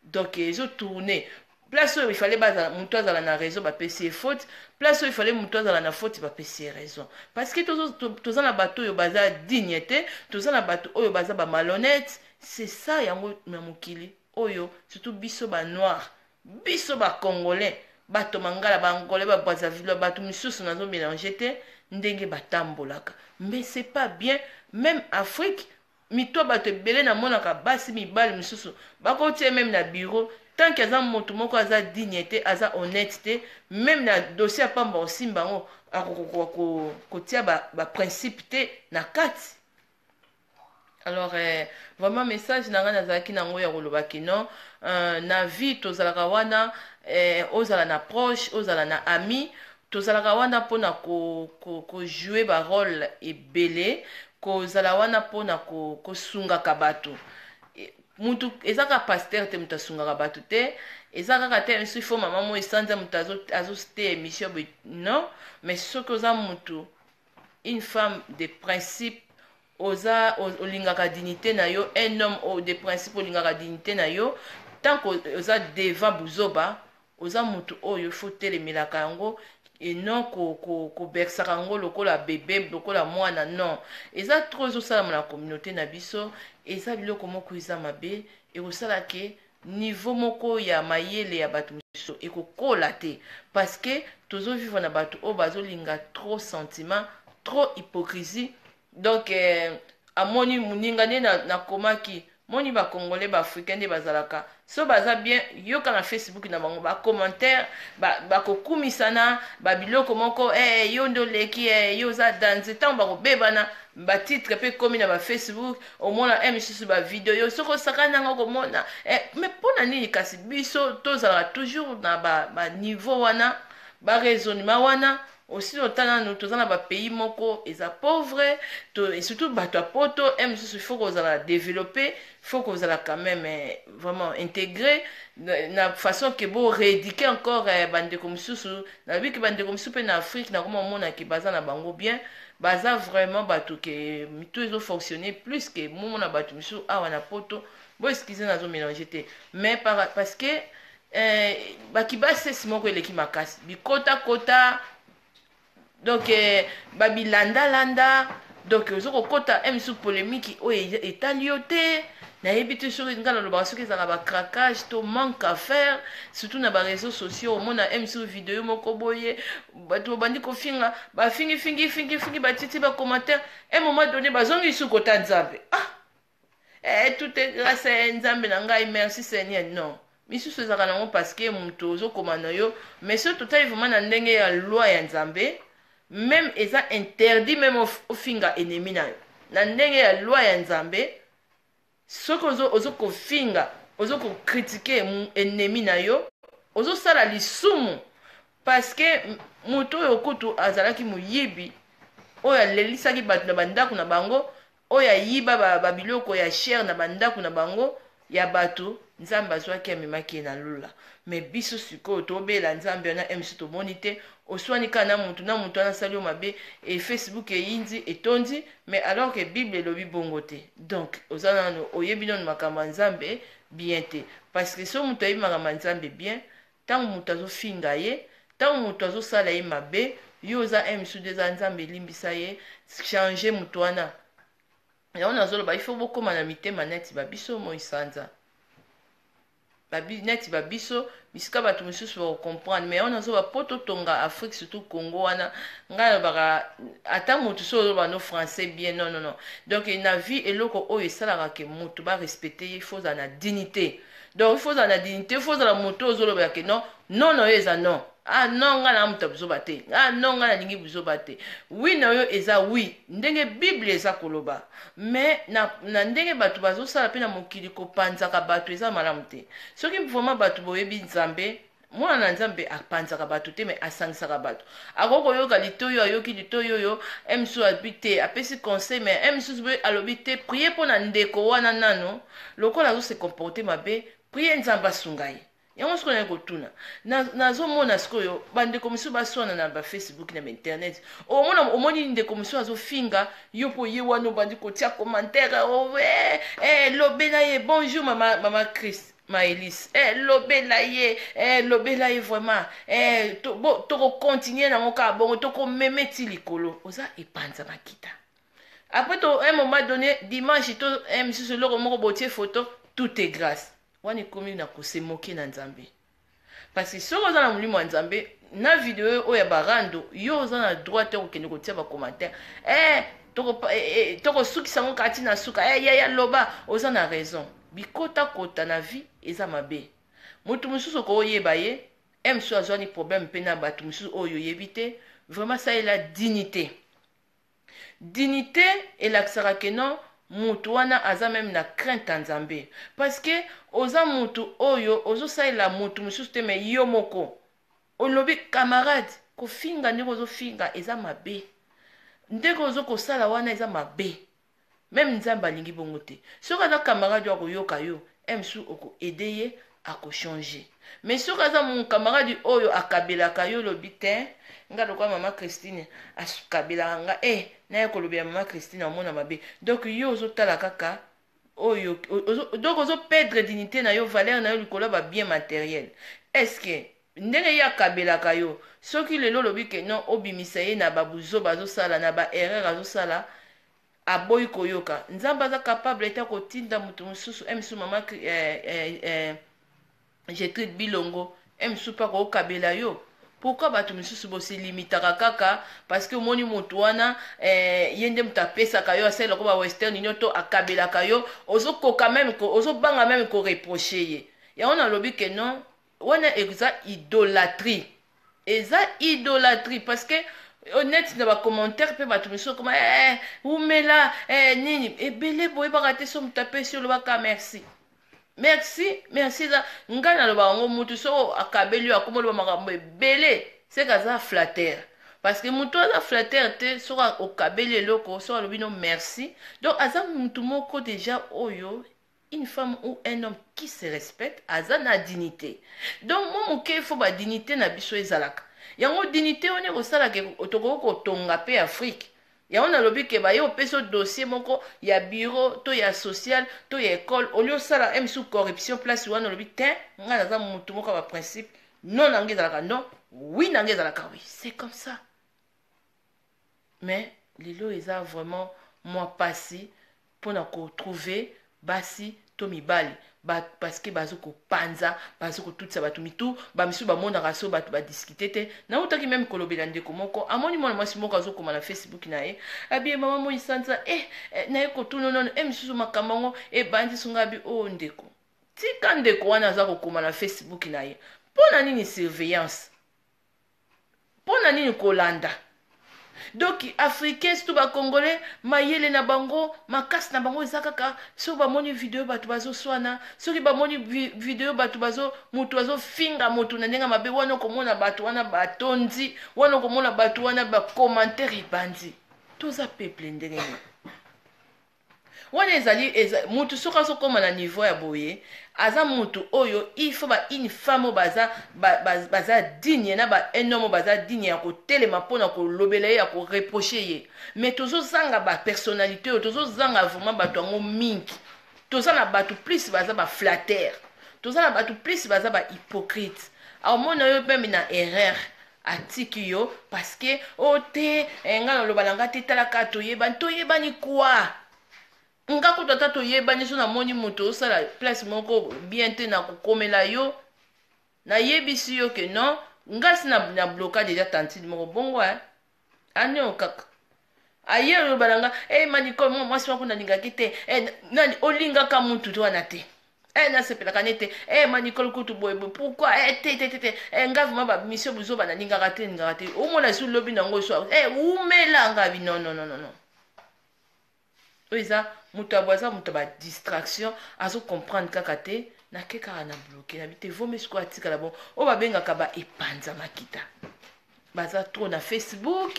Donc ezotourne. Place oyo ifale moto azala na raison, bapesi ye faute. Place oyo ifale moto azala na faute, bapesi ye raison. Parce que toza na bato oyo baza digne te, toza na bato oyo baza bamalhonnête. C'est ça yango na mokili oyo, surtout biso banoir, biso bacongolais, bato mangala, baangolais, babrazzaville, bato misusu nazomélange te ndenge batambolaka. Mais c'est pas bien. Même Afrique, mito bato ebele namonaka basi mibali misusu bakotia même na bureau, tant que aza moto moko aza digne te, aza honnête te, même na dossier ya pamba osimba yango, akokoka kotia baprincipe te na kati. Alors vraiment message na ngai nazalaki nango ya kolobaki non, na vie tozalaka wana, ozala na proche, ozala na ami, tozalaka wana mpona kojouer ko barole ebele, kozala wana mpona kosungaka bato. Mutu eza kaka pasteur te, moto asungaka bato te. Eza kaka te misu ifo mama mo esanza moto azote émission boye, non. Mais soki oza mutu, une femme de principe, oza olingaka dignité na yo, un homme de principe, olingaka dignité na yo, tant que oza devant buzoba, oza motu oyo faut telemelaka yango et non koberçaka yango lokola bebe, lokola mwana. Non, eza trop ezosalama na communauté na biso. Eza biloko moko eza mabe, ekosala ke niveau moko ya mayele ya bato mosusu ekokola te, parce que tozovivre na bato oyo bazolinga trop sentiment, trop hypocrisie. Donc amoni moninga nde nakomaki moni bacongolais, baafricain nde bazalaka so baza bien. Yoka na Facebook na bango bacommentaire, bakokumisana babiloko moko, yo nde oleki, yo oza danse. Ntango bakobebana, batitre mpe ekomi na bafacebook, omona misusu bavideo yo soki osakani nango komona. Mais mpo na nini kasi biso tozalaka toujours na baniveau ba wana, baraisonnement wana? Aussi otala nanu, toza na bapays moko eza pauvre to, et surtout bato ya poto mosusu, il faut kozala développé, faut kozala quand même vraiment intégré na façon ke borééduquer encore bandeko mosusu. Nalobi ke bandeko mosusu mpe na Afrique nakoma omonake baza na bango bien, baza vraiment bato ke mitu ezofonctionner plus ke momona bato mosusu awa na poto. Bo excuse, nazomélange te, mais parce que bakibasesi moko eleki makasi, bikotakota, donc babilandalanda. Donc ozo kokota msu polémique oyo etali yo te. Nayebi te soki ngai nalobaka soki ezalaka bacraquage to manque à faire, surtout na baréseaux sociaux. Omona msu video moko boye, bato babandi kofinga, bafingi fingi fingi fingi, batiti bacommentaire, un moment donné bazongi su kota Nzambe. Ah eh, tout est grâce à Nzambe na ngai, merci Seigneur. Non, misusu ezalaka nango parce que moto ozokoma na yo. Mais soki totali vraiment na ndenge ya loi ya Nzambe, même eza interdit même ofinga ennemi na yo. Na ndenge ya loi ya Nzambe, soki ozokofinga, ozokocritiquer ennemi na yo, ozosala lisumu, parce que moto oyo kutu azalaki moyibi, oyo alelisaki bato na bandako na bango, oyo ayiba babiloko ya cher na bandako na bango ya bato, Nzambe azwaki, amemaki ye na lola. Mais biso sikoyo tobela Nzambe wana mc tomoni te. Oswani kaka na mutu na mutu wana asali yo mabe, e Facebook eyindi, etondi. Mais alors que Bible elobi bongo te. Donc oza nano oyebi nano makambo ya Nzambe bien te, parce que so moto ayebi makambo ya Nzambe bien, ntango moto azofinga ye, ntango moto azosala ye mabe, yo oza msudu, eza Nzambe elimbisa ye, change moto wana. Yango nazoloba, il faut bokóma na mitema neti babiso moi sanza neti babiso bisika bato mosusu bakocomprendre. Mais yango nazoba, mpo totonga Afrique, surtout Congo wana, ngai nalobaka ata motu so oloba no français bien, non, non, non. Donc na vie, eloko oyo esalaka ke motu barespecte ye, il faut ozala na dignité. Donc il faut ozala na dignité, il faut ozala motu oyo ozolobela ke non, non na yo eza non. Ah non, ngai na moto ya buzoba te. Ah non, ngai nalingi buzoba te. Oui na yo eza oui, ndenge Bible eza koloba. Mais na ndenge bato bazosala mpe na mokili, kopanzaka bato eza malamu te. Soki vraiment bato boyebi Nzambe, mwana na Nzambe apanzaka bato te, mais asangisaka bato. Akoki koyoka litoi oyo, ayoki litoi oyo, mosusu alobi te, apesi conseil, mais mosusu boye alobi te, prie mpo na ndeko wana nano lokola azose comporte mabe, prie Nzambe asunga ye. Yango sikoyo naye kotuna, nazomona sikoyo bandeko mosusu baswana na bafacebook, na bainternet. Omona, omoni ndeko mosusu azofinga yo, mpo ye wana obandi kotia commentaire, oh, eh, lobela ye. Bonjour mama, mama Chris Maëlis, lobela ye, lobela ye vraiment. Tokocontinue nango kaka bongo, tokomeme ti likolo. Oza epanza makita. Après to un moment donné, dimanche to misusu, eloko moko botie photo, tout est grâce. Wana ekomi na kosemoke na Nzambe, parce que soki oza na molimo ya Nzambe, na video oyo ya barando, yo oza na droit te kokende kotia bacommentaire, tokosukisa yango kati na suka. Yaya, loba, oza na raison. Bikotakota na vie eza mabe. Moto mosusu okoyeba ye mosusu azwani problème mpe na bato mosusu oyo oyebi te. Vraiment, salela dignité. Dignité elakisaka ke non, mutu wana aza même na crainte ya Nzambe, parce que oza mutu oyo ozosalela mutu mosusu te, mais yo moko olobi camarade, kofinga ndenge ozofinga eza mabe, ndenge ozokosala wana eza mabe, même Nzambe alingi bongo te. Soki aza camarade oyo akoyoka yo, mosusu okoaider ye, akochange. Mais soki aza mon camarade oyo akabelaka yo, olobi te, nga lokola mama Christine akabelaka nga, naye kolobela mama Christine, amona mabe. Donc yo ozotala kaka oyo, donc ozoperdre dignité na yo, valeur na yo, likolo ya babien matériel. Est ce que ndenge ye akabelaka yo, soki lelo olobi ke non, obimisa ye na babuzoba azosala, na baerreur azosala, aboyi koyoka, Nzambe aza capable ete kotinda moto mosusu, mosusu mama Gertrude Bilongo, mosusu mpe akokabela yo? Pourquoi bato misusu boselimitaka kaka parce que omoni motu wana, ye nde moto apesaka yo, asalelako ba Western Union to akabelaka yo, ozokoka même, ozobanga même koreprocher ye? Yango nalobi ke non, wana eza idolâtrie, eza idolâtrie, parce que neti na bacommentaire mpe bato misusu okoma, umela, nini ebele boyebaka te. So moto apesi, olobaka merci, merci, merci. Eza ngai nalobaka yango, mutu soko akabeli yo, akoma oloba makambo ebele, seke aza flatteur, parce que motu aza flatteur te. Soki okabeli eloko, soki alobi no merci, donc aza mutu moko déjà oyo, une femme ou un homme qui se respecte, aza na dignité. Donc mwa moke, il faut badignité na biso ezalaka. Yango dignité wana ekosalaka tokoki kotonga mpe Afrique. Yango nalobi ke baye opesi yo dossier moko ya bureau to ya social to ya école, olie osala msu corruption place wana, olobi te, ngai naza motu moko ya baprincipe, non na ngai ezalaka non, oui na ngai ezalaka oui, c'est comme ça. Mais Lelo eza vraiment mwa pasi pona ko trouver basi to mibali ba parce que bazo kopanza, bazo kotutisa bato mitu. Bamisusu bamonaka so bato badiscute te. Nautaki meme kolobela ndeko moko, amoni mwana mwasi moko azokoma na Facebook na ye, abi mama moi sanza eh, naye kotuna nono misusu makambo yango ebandi songa. Abi o oh, ndeko, tika ndeko wana aza kokoma na Facebook na ye. Mpo na nini surveillance? Mpo na nini kolanda? Donc africain, surtout bacongolais, mayele na bango, makasi na bango eza kaka soki bamoni video bato bazoswana, soki bamoni video bato bazo moto azofinga moto na ndenge mabe, wana okomona bato wana batondi, wana okomona bato wana bacommentaire ebandi. Toza peuple ndenge nini? Wana ezali mutu soki azokóma na niveau ya boye, aza mutu oyo il faut ba une femme oyo baza digne na ba un homme oyo baza digne ya kotelema mpona kolobela ye, ya koreprocher ye. Mais tozozanga bapersonnalité oyo, tozozanga vraiment bato yango mingi. Toza na bato plus baza baflatteurs, toza na bato plus baza bahypocrite. Aomona yo meme na erreur, atiki yo parce que o oh, te eh, ngai naloba na ngai te. Talaka, toyebani, toyebani kwa nga kutu ata toyebani. So namoni moto osala place moko bien te, na kokomela yo, nayebisi yo ke non. Nga si na bloka déjà tantine moko bongo eh. Aneo kaka aye oloba na nga e maniko mwasi moko nalingaki te e, nani olingaka mutu wana te e, nasepelaka ne te e manikole kutu boye boye, pourquoi e te te te te e, nga vraiment bamission bozoba nalingaka te, nalingaka te. Omona si lobi nango so e umela nga bi non, non, non, non, non. Oyo eza moto ya boye, aza moto ya badistraction, azocomprendre kaka te. Nake kaka na bloquer na bi te, vomi sikoyo atikala bon. Oyo babengaka baepanza makita baza trop na Facebook,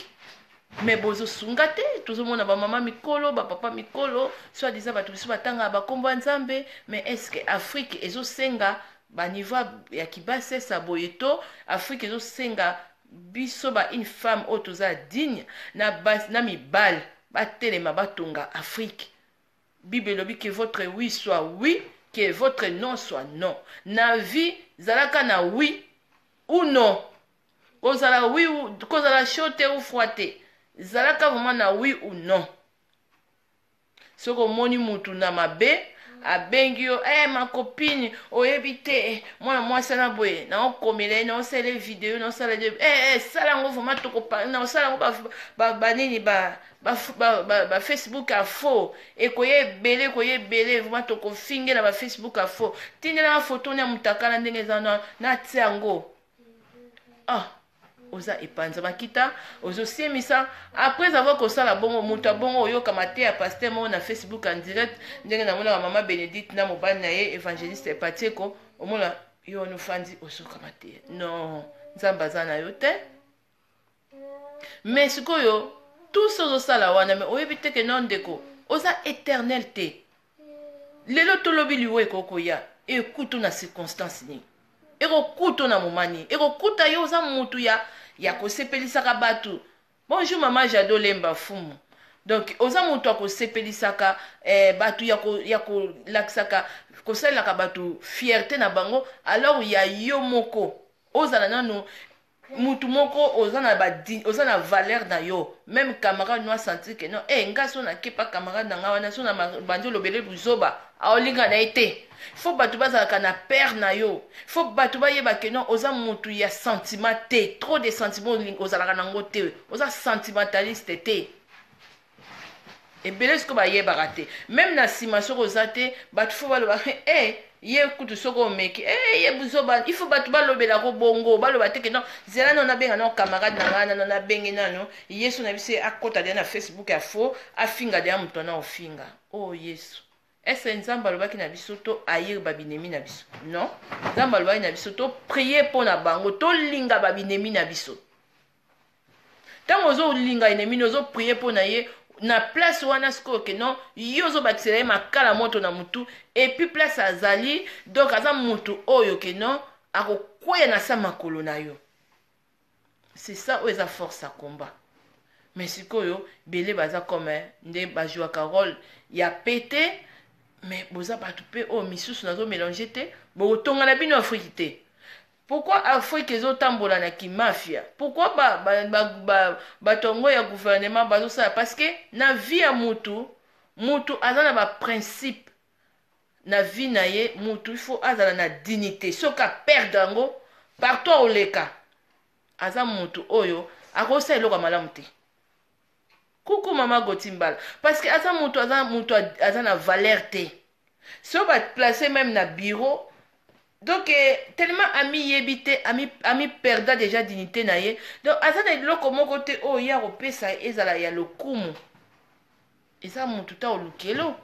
mais bozosunga te. Tozomona bamama mikolo, bapapa mikolo, soit disant bato biso batangaka bakombo ya Nzambe, mais est ce que Afrique ezosenga baniveau ya kibasesa boye? To Afrique ezosenga biso ba une femme oyo toza digne na, bas, na mibali batelema batonga Afrique. Bible elobi que votre oui soit oui, que votre non soit non. Na vie, zalaka na oui ou non. Kozala oui ou kozala chaud te ou froid te, zalaka vraiment na oui ou non. Soki omoni mutu na mabe, abengi yo ma copine, oyebi te mwana mwasi ana boye, naokomela ye, naosala ye video, naosala ye sala yango vraiment, toko naosala yango banini ba Facebook ya faux, ekoya ebele, ekoya ebele vraiment, tokofingela ba Facebook ya faux. Tindelanga foto ya mutakala ndenge eza, natia yango. Ah, oza epanza makita, ozosiemisa. Après avoir kosala bongo, moto abongo oyokama te ya pasteur moko na Facebook en direct, ndenge namonaka mama Bénédicte na mobali na ye évangéliste Patieko. Omona yo wana ofandi, ozokama te. Non, Nzambe aza na yo te. Mais sikoyo tout ce ozosala wana, mais oyebi te ke non, ndeko, oza éternel te. Lelo tolobi liwa ekokoya, ekutu na circonstance nini, ekokuta na moma nini, ekokuta yo. Oza motu ya kosepelisaka bato. Bonjour mama Jado Lemba Fumu. Donc oza moto ya kosepelisaka bato, ya kolakisaka, kosalelaka bato fierté na bango. Alors ya yo moko ozala nanu mutu moko oza na valeur na yo. Même camarade no asentir ke non, nga so nakepa camarade na nga wana, so na bandi olobele buzoba, aolinga na ye te. Faut bato bazalaka na père na yo, faut bato bayeba ke non, oza mutu ya sentiment te. Trop de sentiment ozalaka nango te, oza sentimentaliste te. Ebele sikoyo bayebaka te. Même na nsima, soki oza te, bato faut baloba ye kutu soki omeki ye buzoba. Il faut bato balobelako bongo, baloba te ke non, zela nano nabenga nano camarade na ngai, nano nabenge nano ye so na biso, akɔta deya na Facebook ya faux, afinga deya moto wana ofinga. O oh, Yesu, ese Nzambe alobaki na biso to haïr babinemi na biso? Non, Nzambe alobaki na biso to prier mpo na bango, tolinga babinemi na biso. Ntango ozolinga ennemi, ozoprier mpo na ye na place wana sikoyo ke non, yo ozobakisela ye makala moto na mutu. Et puis place azali, donc aza mutu oyo ke non, akokweya na sa makolo na yo. C'est ça oyo eza force ya combat. Mais sikoyo bele baza comme nde bajwaka rôle ya pete, mais boza bato mpe oyo misusu nazomélanger te, bokotonga na bino Afrique te. Pourquoi Afrique ezotambola na kimafia? Pourquoi bato yango ya gouvernement bazosala? Parce que na vie ya mutu, mutu aza na baprincipe na vie na ye. Mutu, il faut azala na dignité. Soki aperdre yango, partout aoleka, aza mutu oyo akosala eloko ya malamu te. Kuku mama Goti Mbala, parce que aza mutu, aza mutu, aza na valeur te. So baplace même na bureau, donc tellement amiyebi te, ami perda déjà dignité na ye. Donc aza na eloko moko te oyo ye akopesa ezala ya lokumu. Eza mutu ta olukelo.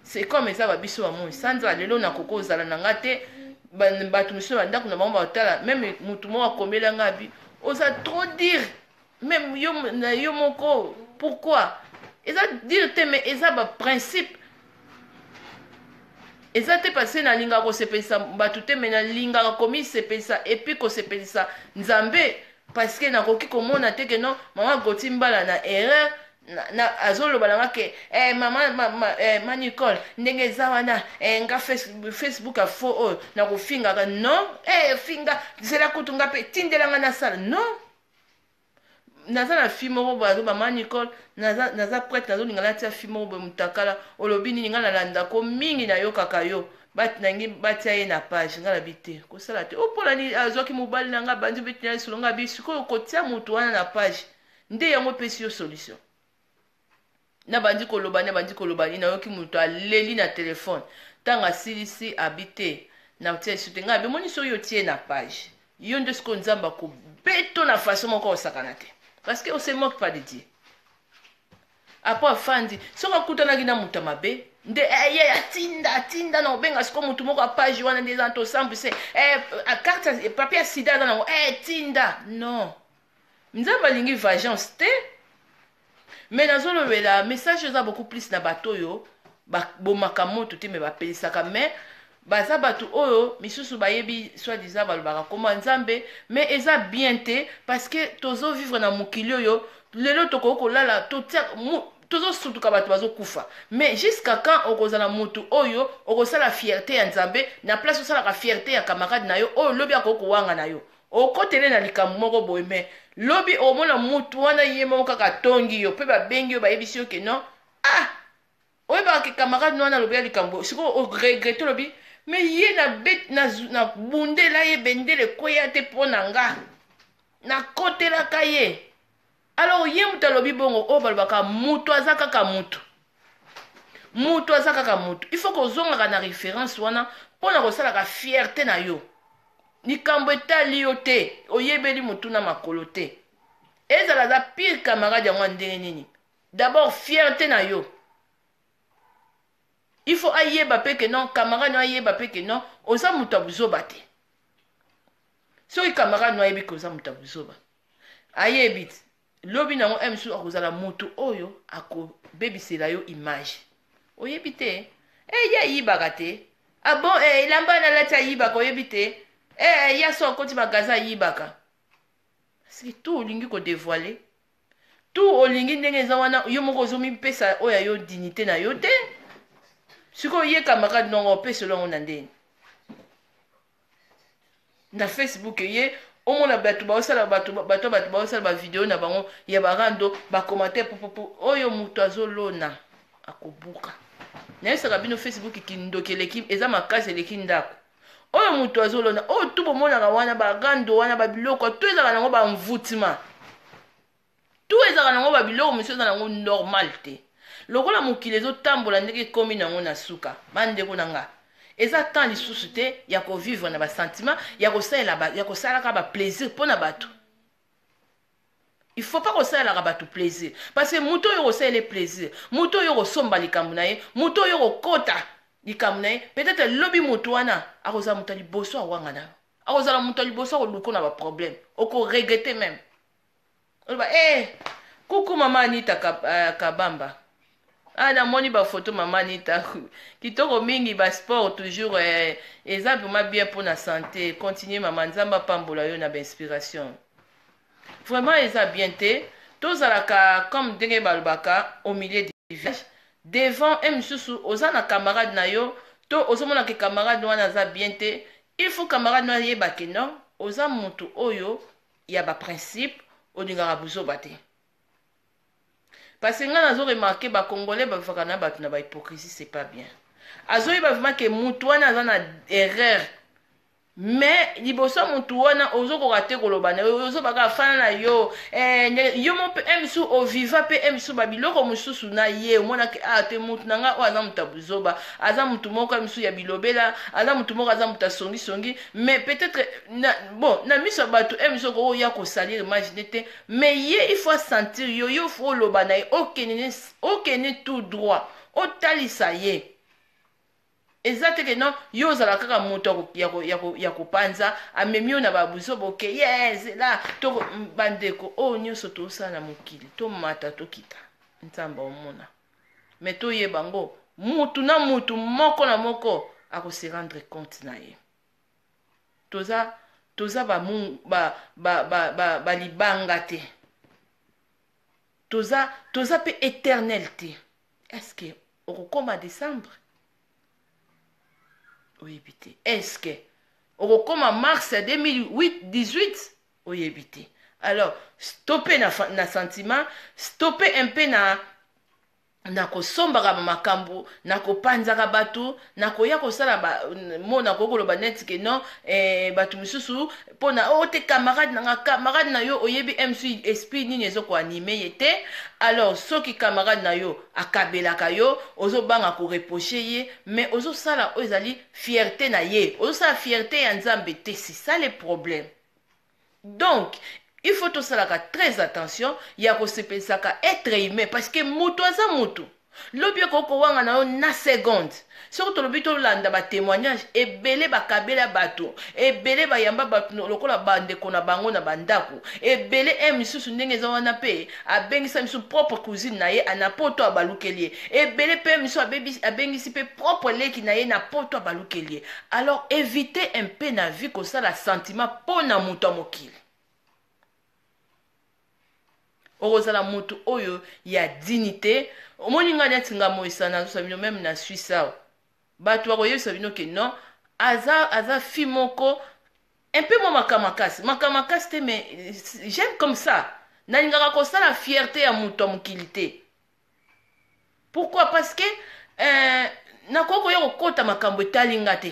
C'est comme eza babiso bamoi sanza lelo nakoki ozala na nga te. Bato mosusu bandako na bango batala même mutu moko akomela nga abi oza trop dire même yo na yo moko. Pourquoi eza dire te? Mais eza baprincipe. Eza te parce nalingaka kosepelisa bato te, mais nalingaka komisepelisa et puis kosepelisa Nzambe, parce que nakoki komona te ke non, mama Goti Mbala na erreur na azoloba nanga ke mama ma Nicole, ndenge eza wana, nga Facebook afo oyo nakofingaka. Non, finga zela kutu nga mpe tindelanga nasala. Non, naza na fille moko boye azoba: "Ma Nicole, naza prête, nazolinga natia fille moko boye motakala. Olobi nini? Ngai nalandako mingi, nayokaka yo." Nangi batia ye na page. Ngai nabi te, kosala te. Opola nini? Azwaki mobali na ngai, bandi beti na lisolo. Ngai abi sikoyo kotia motu wana na page nde yango epesi yo solution? Nabandi koloba, nabandi koloba nini, nayoki moto aleli na telefone. Ntango asilisi, abi te, natia esu te. Ngai abi omoni, soki otie na page, yo nde sikoyo Nzambe akobeto na façon moko osakana te, parce que on se moque pas de Dieu. Apo afandi, soki akutanaki na moto ya mabe nde ye atinda, atinda na obenga sikoyo motu moko ya page wana nde eza tosambwise carte, papier ya sida aza nango, tinda. Non, Nzambe alingi vengeance te. Mais nazolobela message eza beaucoup plus na bato oyo babomaka moto te, mais bapelisaka. Mais baza bato oyo misusu bayebi, soi-disant balobaka koma Nzambe, mais eza bien te, parce que tozovivre na mokili oyo lelo tokoki kolala, totia tozosutuka, bato bazokufa. Mais jusqu'à quand okozala motu oyo okosala fierté ya Nzambe na place osalaka fierté ya camarade na yo oyo lobi akoki kowanga na yo, okotele na likambo moko boye? Mais lobi omona mutu wana ye moko kaka atongi yo mpe babengi yo, bayebisi yo ke non, ah, oyebaka ke camarade wana alobi ya likambo. Sikoyo oregretter, olobi mais ye nabundela ye, bendele ekweya te mpo na nga, nakotelaka ye. Alors ye moto alobi bongo, oyo balobaka moto aza kaka motu, moto aza kaka motu. Il faut kozongaka na référence wana mpo na kosalaka fierté na yo. Likambo etali yo te, oyebeli motu na makolo te, ezala aza pire camarade yango ya ndenge nini. D'abord fierté na yo, il faut ayeba mpe ke non, camarade no ayeba mpe ke non, oza moto ya buzoba te. Soki camarade no ayebi ke oza moto ya buzoba, ayebi ti lobi nango m mosusu akozala motu oyo akobebisela yo image. Oyebi te, ye ayibaka te. Ah bon, elamba nalati ayibaka. Oyebi te, ya so akoti magasin ayibaka. Parce que tout olingi kodévoiler, tout olingi ndenge eza wana, yo moko ozomipesa oyo ya yo dignité na yo te. Sikoyo ye camarade nongo opesela yango na ndeni na Facebook. Ye omona bato baosala, bato bato bato baosala bavideo na bango ya barando, bacommentaire popopo. Oyo moto azolona akobuka. Nayebisaka bino, Facebook kindoki eleki, eza makasi, eleki ndako. Oyo moto azolona, oyo tu bomonaka wana, barando wana, babiloko to ezalaka nango, bamvutima tu ezalaka nango, babiloko mosusu eza nango normal te. Lokola mokili ezotambola ndenge ekómi nango na suka, bandeko na nga, eza temps lisusu te ya kovivre na basentiment ya kosalela, ya kosalaka baplaisir mpo na bato. Il faut pas kosalelaka bato plaisir, parce que moto oyo kosalela plaisir, moto oyo kosomba likambo na ye, moto oyo kokota likambo na ye, peut-être lobi moto wana akozala moto ya liboso awanga na yo, akozala moto ya liboso akoluka na baproblème, okoregretter même. Oloba kuku mama Anita Kabamba. Ah, namoni bafoto mama Anita, kitoko mingi, basport toujours, eza vraiment bien mpona santé. Continue mama, Nzambe apambola yo na bainspiration. Vraiment eza bien te tozalaka comme ndenge balobaka au milieu du village devant e mosusu. Oza na camarade na yo to ozomona ke camarade wana aza bien te, Il faut camarade no ayeba ke non, oza mutu oyo ya ba principe, olingaka buzoba te. Parce que nga nazo remarquer ba congolais bavivaka na bato na ba hypocrisie, c'est pas bien. Azoyeba vraiment ke mutu wana aza na erreur, mais liboso ya mutu wana ozokoka te koloba na yo, ozobaka afana na yo, yo mo mpe mosusu oviva mpe mosusu babiloko mosusu na ye, omonaki ah te, mutu na ngai oyo aza moto ya buzoba, aza mutu moko ya mosusu ya bilobela, aza mutu moko, aza moto asongisongi. Mais peut-être na, bon, na miso ya bato mosusu okoya kosalir image ne te, mais ye il faut asentir yo, yo faut oloba na ye, okende, okende tout droit, otalisa ye. Eza te ke non, yo ozala kaka moto ya kopanza, amemi yo na babuzoba, oke ye zela to bandeko oyo nyonso tosala na mokili, tomata tokita, Nzambe omona. Mais toyeba ngo, mutu na mutu, moko na moko akose rendre compte na ye. Toza balibanga ba, ba, ba, ba te, toza mpe éternel te. Est ce que okokóma décembre? Oyebi te. Est ce que okokóma mars ya 2008 18? Oyebi te. Alors stoppe na sentiment, stoppe un peu na kosombaka makambo, na kopanzaka bato, na koya kosala mo nakoki koloba neti ke non, bato mosusu mpona o te, camarade na nga, camarade na yo, oyebi msu esprit nini ezokoanimer ye te. Alors soki camarade na yo akabelaka yo, ozobanga koreprocher ye, mais ozosala oyo ezali fierté na ye, ozosala fierté ya Nzambe te. C'est ça le problème. Donc il faut tosalaka très attention ya kosepelisaka être humain, parce que moto aza motu, lobi ekoki kowanga na yo na seconde. Soki tolobi tolanda batémoignage ebele, bakabela bato ebele, bayamba bato lokola bandeko na bango na bandako ebele. E misusu ndenge eza wana mpe abengisa misu propre cousine na ye na poto, abalukeli ye ebele. Mpe misu abengisi mpe propre leki na ye na poto, abalukeli ye. Alors éviter un peu na vie kosala sentiment mpo na moto ya mokili. Okozala motu oyo ya dignité. Omoni ngai neti nga moisa, nazosa bino même na Suisse awa, bato bakoyebisa bino ke non, aza fille moko un peu mwa makambo makasi, makambo makasi te, mais j'aime comme ça. Nalingaka kosala fierté ya moto ya mokili te. Pourquoi? Parce que nakoki koya kokɔta makambo etali nga te.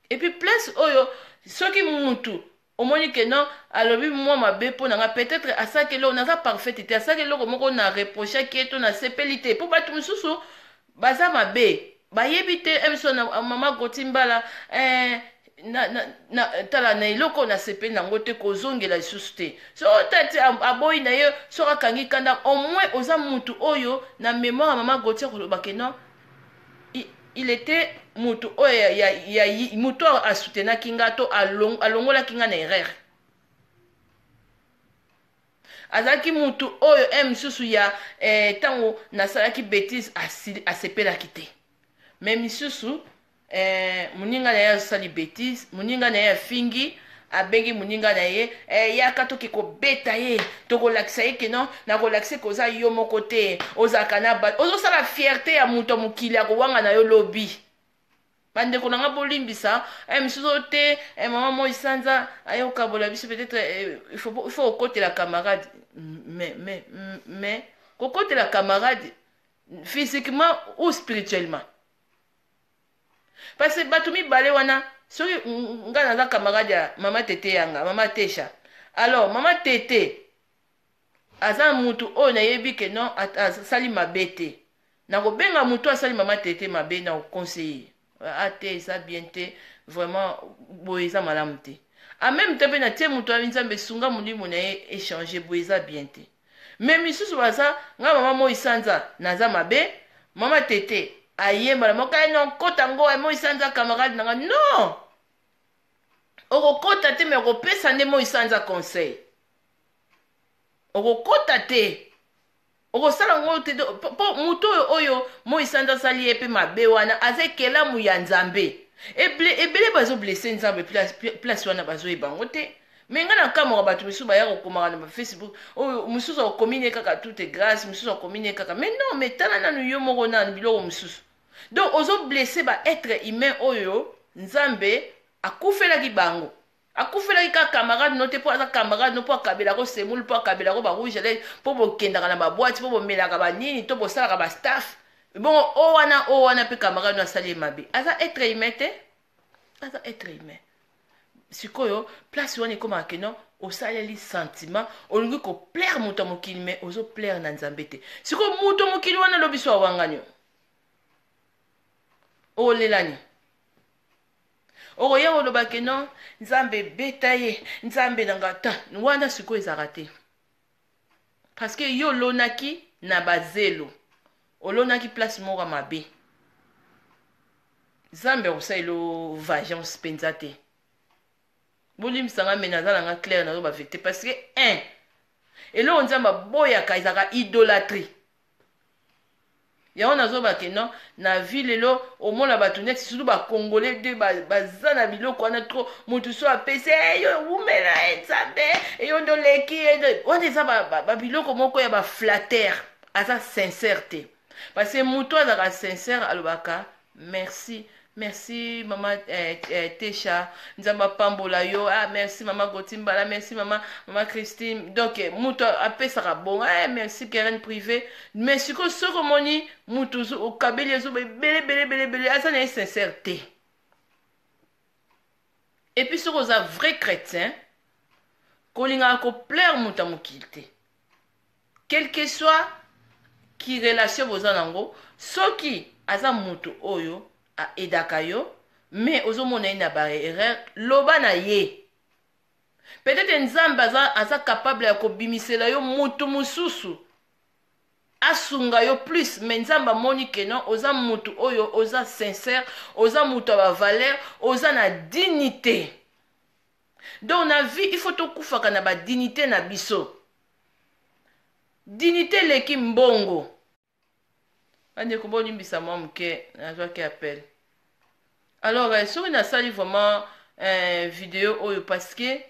Et puis place oyo, soki mutu omoni ke non, alobi mwa mabe mpo na nga, peut-être asalaki eloko, naza parfaite te, asalaki eloko moko na reprochaki ye to nasepeli te, mpo bato mosusu baza mabe, bayebi te. Biso na mama Goti Mbala, na tala na eloko oyo nasepeli nango te, kozongela lisusu te. So tati aboyi na ye, soki akangi kanda, au moins oza mutu oyo na mémoire ya mama Goti akoloba ke non, il était mutu oyo ya mutu oyo asoutenaki nga to alongolaki nga na erreur, azalaki mutu oyo mosusu ya ntango nasalaki bétise asepelaki te. Mais misusu, moninga na ye asali bétise, moninga na ye afingi, abengi moninga na ye, yaka toke kobeta ye, tokolakisa ye ke non, nakolakisa ke oza yo moko te, ozalaka na bato. Ozosala fierté ya moto ya mokili, akowanga na yo lobi. Bandeko na nga, bolimbisa, misusu te, mama moi sanza aye kokabola biso. Peut-être il faut kokotela camarade, mais kokotela camarade physiquement ou spirituellement, parce que bato mibale wana, soki nga naza camarade ya mama Tete yanga, mama Tesha, alors mama Tete aza mutu oyo nayebi ke non, asali mabe te, nakobenga mutu asali mama Tete mabe, na koconseiller ate eza bien te, vraiment boye eza malamu te. En même temps mpe natie moto ayi Nzambe esunga molimo na ye échange, boye eza bien te. Mais misusu baza nga mama moi sanza naza mabe, mama Tete ayembala moko aye non, kota ngo moi sanza camarade na nga, non, okokota te, mais okopesa nde moi sanza conseil. Okokota te, okosala ngo te, mpo motu oyo moi sanza asali ye mpe mabe wana aza ekelamu ya Nzambe. Ebele bazoblesser Nzambe place wana, bazoyeba yango te. Mais ngai nakamwaka bato misusu baya kokomaka na bafacebook oyo, mosusu akomi ne kaka toute grâce, mosusu akomi ne kaka, mais non, mais tala nanu yo moko nanu biloko mosusu. Donc ozoblesser baêtre humain oyo. Nzambe akufelaki bango. Akufelaki kaka camarade no te mpo aza camarade no, mpo akabelako semoule, mpo akabelako barouge à lèvres, mpo bokendaka na baboîte, mpo bomelaka banini to bosalaka bastaff. Bongo o wana, o wana mpe camarade no asali ye mabe, aza être humain te? Aza être humain. Sikoyo place wana ekomaka que non, osaleli sentiment, olingi koplaire moto ya mokili, mais ozoplaire na Nzambe te. Sikoyo moto mokili wana alobi so awangani yo, olelani, okoya koloba que non, Nzambe ebeta ye, Nzambe na nga ta wana. Sikoyo ezalaka te, parce que yo olonaki na bazelo, olonaki place moko ya mabe. Nzambe akosalela vengeance mpenza te. Bolimbisanga, me naza nanga claire, nazoba vérité, parce que un eloko Nzambe aboyaka ezalaka idolâtrie. Yango nazoba que non, na vie lelo omona bato neti surtout Bacongolais de baza na biloko wana trop. Motu so apesi eyo, wumela e Nzambe, eyo nde oleki. Wana eza babiloko moko ya baflatter, aza sincère te, parce que motu azalaka sincère alobaka: "Merci, merci mama Tesha, Nzambe apambola yo. Ah, merci mama Gotimbala, merci mama Christine." Donc moto apesaka bongo: "Eh, merci Keren privé." Mais sikoyo soki omoni motu okabeli, ezoba ebele ebele ebele ebele, aza na ye sincère te. Et puis soki oza vrai chrétien, kolingaka koplaire moto ya mokili te, quel que soit ki relation boza nango. Soki aza moto oyo aaidaka yo, mais ozomona ye na baerreur, loba na ye. Peut-être Nzambe aza capable ya kobimisela yo motu mosusu asunga yo plus, mais Nzambe amoni que non, oza motu oyo oza sincère, oza moto ya bavaleur, oza na dignité. Donc na vie, il faut tokufaka na badignité na biso. Dignité eleki mbongo. Bandeko, bolimbisa mwa moke, nazwaki appel. Alors soki nasali vraiment video oyo, parce que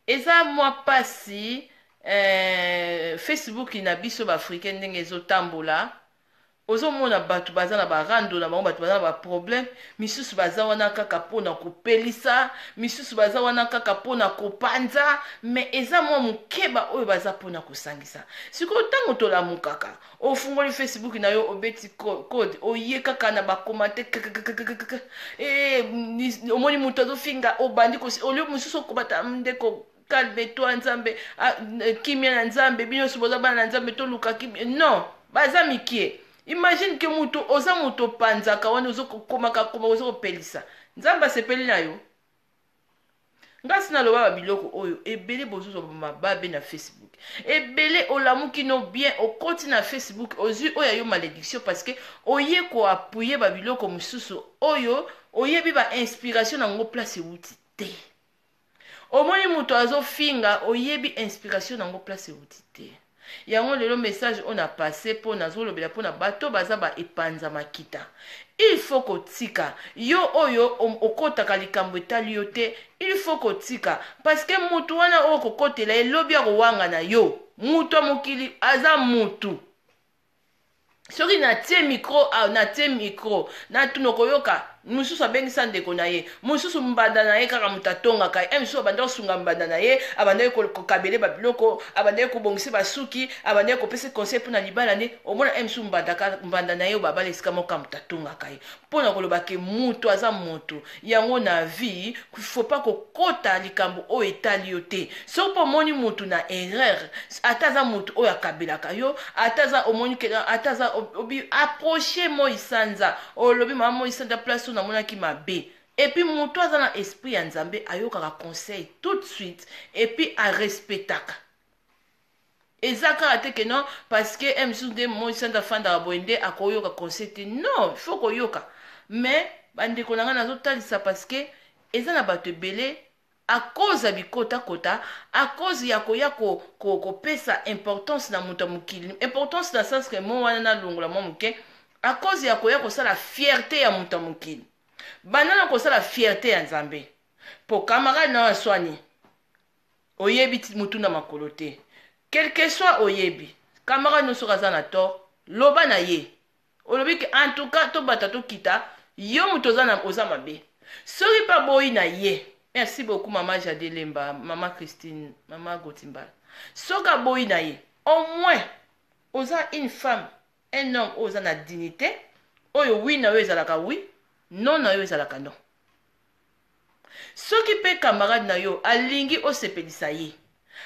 eza mwa mpasi. Facebook na biso baafricain, ndenge ezotambola, ozomona bato baza na barando na bango, bato baza na baproblème misusu, baza wana kaka mpona kopelisa, misusu baza wana kaka mpona kopanza, mais eza mwa mokeba oyo baza mpona kosangisa. Sikoyo ntango tolamukaka, ofungoli Facebook na yo, obeti code, oye kaka na bacommentaire, omoni moto azofinga, obandi olio mosusu okobata: "Ndeko, calme toi, Nzambe, kimia na Nzambe, bino nyonso boza bana na Nzambe, toluka kimia." Non, baza mikie. Imagine que moto oza moto opanzaka wana, ozokomaka koma, oza kopelisa, Nzambe asepeli na yo? Ngasi naloba babiloko oyo ebele, bozozwa mababe na Facebook ebele. Olamuki no bien, okoti na Facebook, ozwi oyo ayo malédiction, parce que oye koappuyer babiloko mosusu oyo oyebi bainspiration nango place ewuti te. Omoni moto azofinga, oyebi inspiration nango place ewuti te. Yango lelo message oyo na passe mpo nazolobela mpona bato baza baepanza makita, il faut kotika. Yo oyo okɔtaka likambo etali yo te, il faut kotika, parce que mutu wana oyo kokotela, elobi akowanga na yo. Mutu ya mokili aza mutu. Soki natie micro, natie micro, natuna, koyoka mosusu abengisa ndeko na ye mosusu, mbanda na ye kaka moto atongaka ye, mosusu abandaki kosunga mbanda na ye, abandaki kokabele babiloko, abandaki kobongisa basuki, abandaki kopesa conseil mpona libala. Nde omona e mosusu mbanda na ye oyo babala esika moko, moto atongaka ye. Mpona koloba que moto aza moto. Yango na vie, faut pas kokota likambo oyo etali yo te. Soki mpo omoni motu na erreur, ata aza motu oyo akabelaka yo, ata aza, omoni ata aza obi approche moi sanza, olobi: "Mama, moi sanza, place oyo namonaki mabe." Et puis moto aza na esprit ya Nzambe ayokaka conseil tout de suite et puis arespectaka. Eza kaka te que non, parce que e mosusu nde moi sanza afandaka boye nde akoyoka conseil te. Non, il faut koyoka. Mais bandeko na ngai, nazotalisa parce que eza na bato ebele, à cause ya bikotakota, à cause ya koya kopesa importance na moto ya mokili, importance na sens que mo wana nalongola mwa moke, à cause ya koya kosala fierté ya moto ya mokili. Banda na kosala fierté ya Nzambe. Mpo camarade na yo aswani, oyebi motu na makolo te, quel que soit oyebi camarade no, soki aza na tort, loba na ye. Olobi que en tout cas tobata tokita, yo moto oza mabe. Soki mpe aboyi na ye, merci beaucoup mama Jade Lemba, mama Christine, mama Gotimbala. Soki aboyi na ye, au moins oza une femme, un homme oyo oza na dignité, oyo oui na yo ezalaka oui, non na yo ezalaka non. Soki mpe camarade na yo alingi osepelisa ye,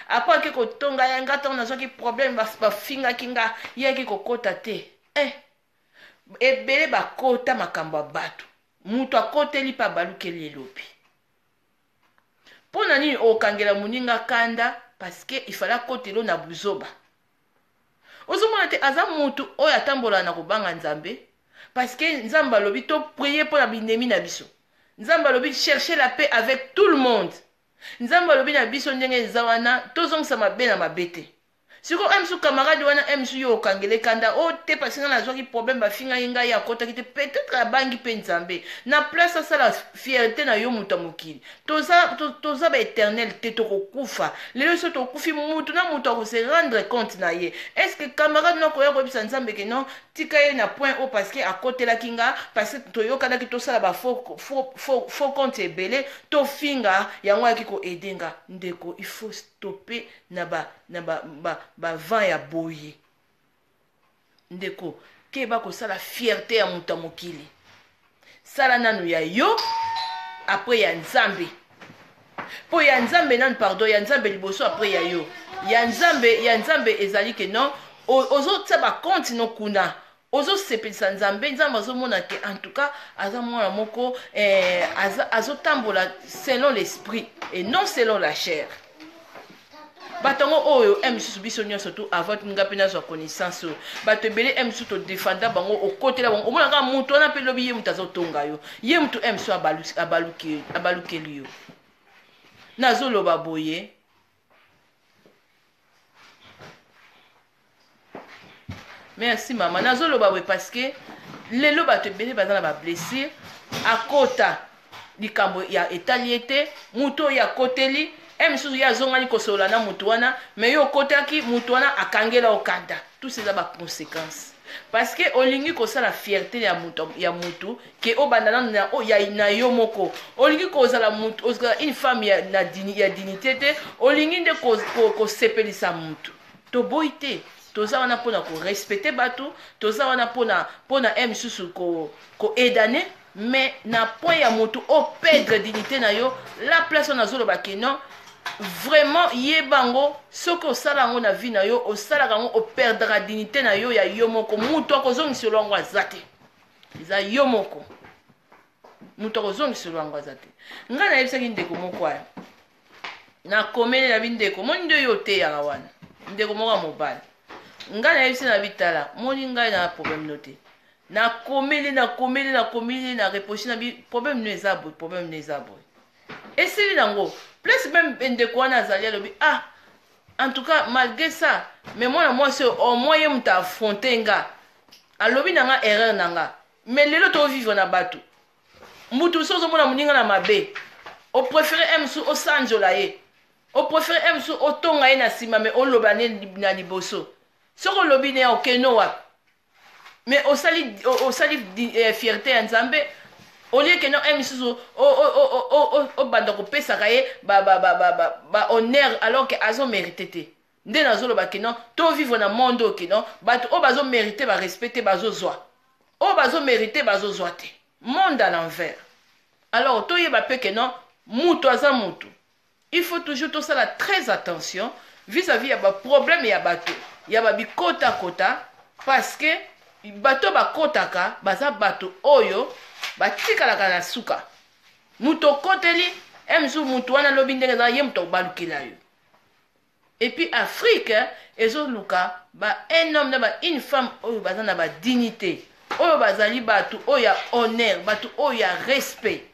après ake kotonga ya nga ntango nazwaki problème, bafingaki nga, ye ake kokota te. Ebele bakota makambo ya bato, moto akoteli mpe abalukeli elobi. Mpo na nini okangela moninga kanda parce que il fallait akotelo na buzoba? Ozomona te aza motu oyo atambolaka na kobanga Nzambe, parce que Nzambe alobi to prier mpo na binemi na biso. Nzambe alobi chercher la paix avec tout le monde. Nzambe alobi na biso ndenge eza wana, tozongisa mabe na mabe te. Sikoyo oyo mosusu camarade wana, oyo mosusu yo okangele kanda o te parce nga nazwaki problème, bafingaki ngai, akotaki te, peut-être abangi mpe Nzambe na place asala fierté na yo. Moto ya mokili, toza ba éternel te, tokokufa lelo. So tokufi, mutu na mutu akose rendre compte na ye. Est ce que camarade no akoya koyebisa Nzambe ke non, tika ye na point oyo parce que akotelaki nga, parce que toyokanaki tosala ba faux compte ebele, tofinga yango, ayaki koaider nga? Ndeko, il faut stopper na ba vent ya boye. Ndeko, keba kosala fierté ya moto ya mokili. Sala nanu ya yo, après ya Nzambe. Mpo ya Nzambe nanu, pardon, ya Nzambe liboso, après ya yo. Ya Nzambe, ya Nzambe ezali ke non, ozotia bacompte no kuna, ozosepelisa Nzambe. Nzambe azomona ke en tout cas aza mwana moko azotambola selon l'esprit et non selon la chair. Bato yango oyo m mosusu, biso nyonso tu, avant nga mpe nazwa connaissance oyo, bato ebele m mosusu todefanda bango, okotela bango, omona kaka motu wana mpe lobi ye moto azotonga yo, ye motu m mosusu abalukeli yo. Nazoloba boye. Merci mama. Nazoloba boye parce que lelo bato ebele baza na bablessure. Akota likambo ya etali ye te, motu oyo akoteli e mosusu, ye azongani kosolola na motu wana, mais yo okotaki, motu wana akangela okanda. Tout eza baconséquence parce que olingi kosala fierté ya mutu ke obanda nanu na yo moko. Olingi kozala mutu, ozala une femme ya dignité te, olingi nde kosepelisa mutu. Toboyi te, toza wana mpona korespecter bato, toza wana mpona e misusu koaidana, mais na point ya motu operdre dignité na yo, la place wana azoloba ke non, vraiment yeba yango. Soki osala yango na vie na yo, osalaka yango, operdra dignité na yo ya yo moko. Motu akozongiselo yango aza te, eza yo moko moto akozongiselo yango aza te. Ngai nayebisaki ndeko moko aya, nakomeli na bindeko, moni nde oyo oteyaka wana, ndeko moko ya mobali. Ngai nayebisi na bitala, moni ngai na problème no te. Nakomeli, nakomeli, nakomeli, na reproche na bi problème no eza boye, problème no eza boye, esili nango. Place même ndeko wana azali, alobi: "Ah, en tout cas malgré ça, mais mwana mwasi oyo, au moins ye moto affronte nga, alobi na nga erreur na nga." Mais lelo tovivre na bato, mutu so ozomona moninga na mabe, opréféré mosu osanjola ye, opréféré mosu otonga ye na nsima, mais oloba ne na liboso. Soki olobi ne, okeno wapi? Mais osali fierté ya Nzambe olie keno e misusu obanda kopesaka ye bahonneur alors ke azomérite te. Nde nazoloba keno tovivre na monde oyo keno bato oyo bazomérite barespect te, bazozwa, oyo bazomérite bazozwa te. Monde à l'envers. Alors toyeba mpe ke non, mutu aza mutu. Il faut toujours tosala très attention vis-à-vis ya baproblème ya bato ya babikotakota, parce que bato bakotaka baza bato oyo batikalaka na suka. Moto okoteli e mosusu, motu wana alobi ndenge eza, ye moto akobalukela yo. Et puis Afrique ezoluka ba un homme na ba une femme oyo baza na badignité, oyo bazali bato oyo ya honneur, bato oyo ya respect.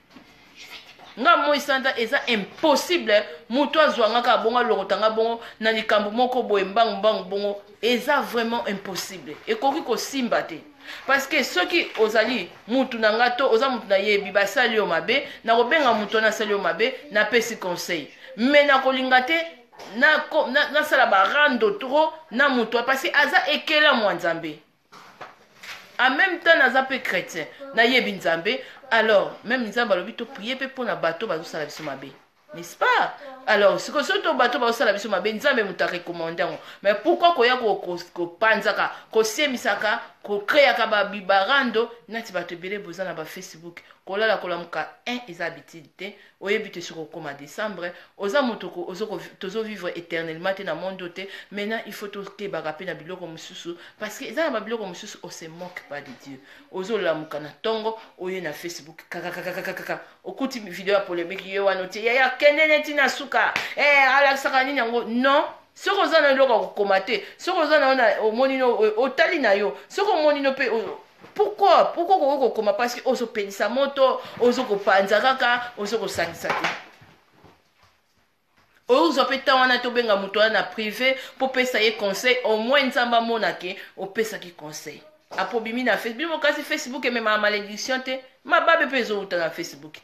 Nga moi santa, eza impossible moto azwa nga kaka bongo, alokota nga bongo na likambo moko boye mbangu mbangu bongo. Eza vraiment impossible, ekoki kosimba te, parce que soki ozali mutu na nga to oza mutu nayebi, basali yo mabe, nakobenga mutu wana asali yo mabe, napesi conseil, mais nakolinga te nasala barando trop na mutu, parce que aza ekelamu ya Nzambe. En même temps naza mpe chrétien, nayebi Nzambe. Alors même Nzambe alobi toprie mpe mpona bato bazosala biso mabe, n'est-ce pas? Alors sikoyo soki to bato bazosala biso mabe, Nzambe moto arecommande yango, mais pourquoi koya kopanzaka, kosemisaka, kocréaka babibarando nati bato ebele boza na bafacebook? Kolala, kolamuka 1 eza habitude te. Oyebi te soki okóma décembre. Oza moto, tozovivre éternellement te na monde oyo te. Maintenant il faut tokebaka mpe na biloko mosusu, parce que eza na babiloko mosusu, on se moque pas de Dieu. Ozolamuka na ntongo, oye na Facebook, kakakakakaka, okuti video ya polémique ye wana, otie yaya, kende neti na suka, alakisaka nini yango? Non, soki oza na eloko ya kokoma te, soki oza na omoni no, otali na yo, soki omoni no mpe, pourquoi kokoki kokoma? Parce que ozopelisa moto, ozokopanza kaka, ozokosangisa te. Ozwa mpe ntan wana tobenga moto wana na privé mpo pesa ye conseil. Au moins Nzambe amonake opesaki conseil. Apo obimi na Facebook bino, kasi Facebook ememaka malédiction te, mababe mpe ezowuta na Facebook te.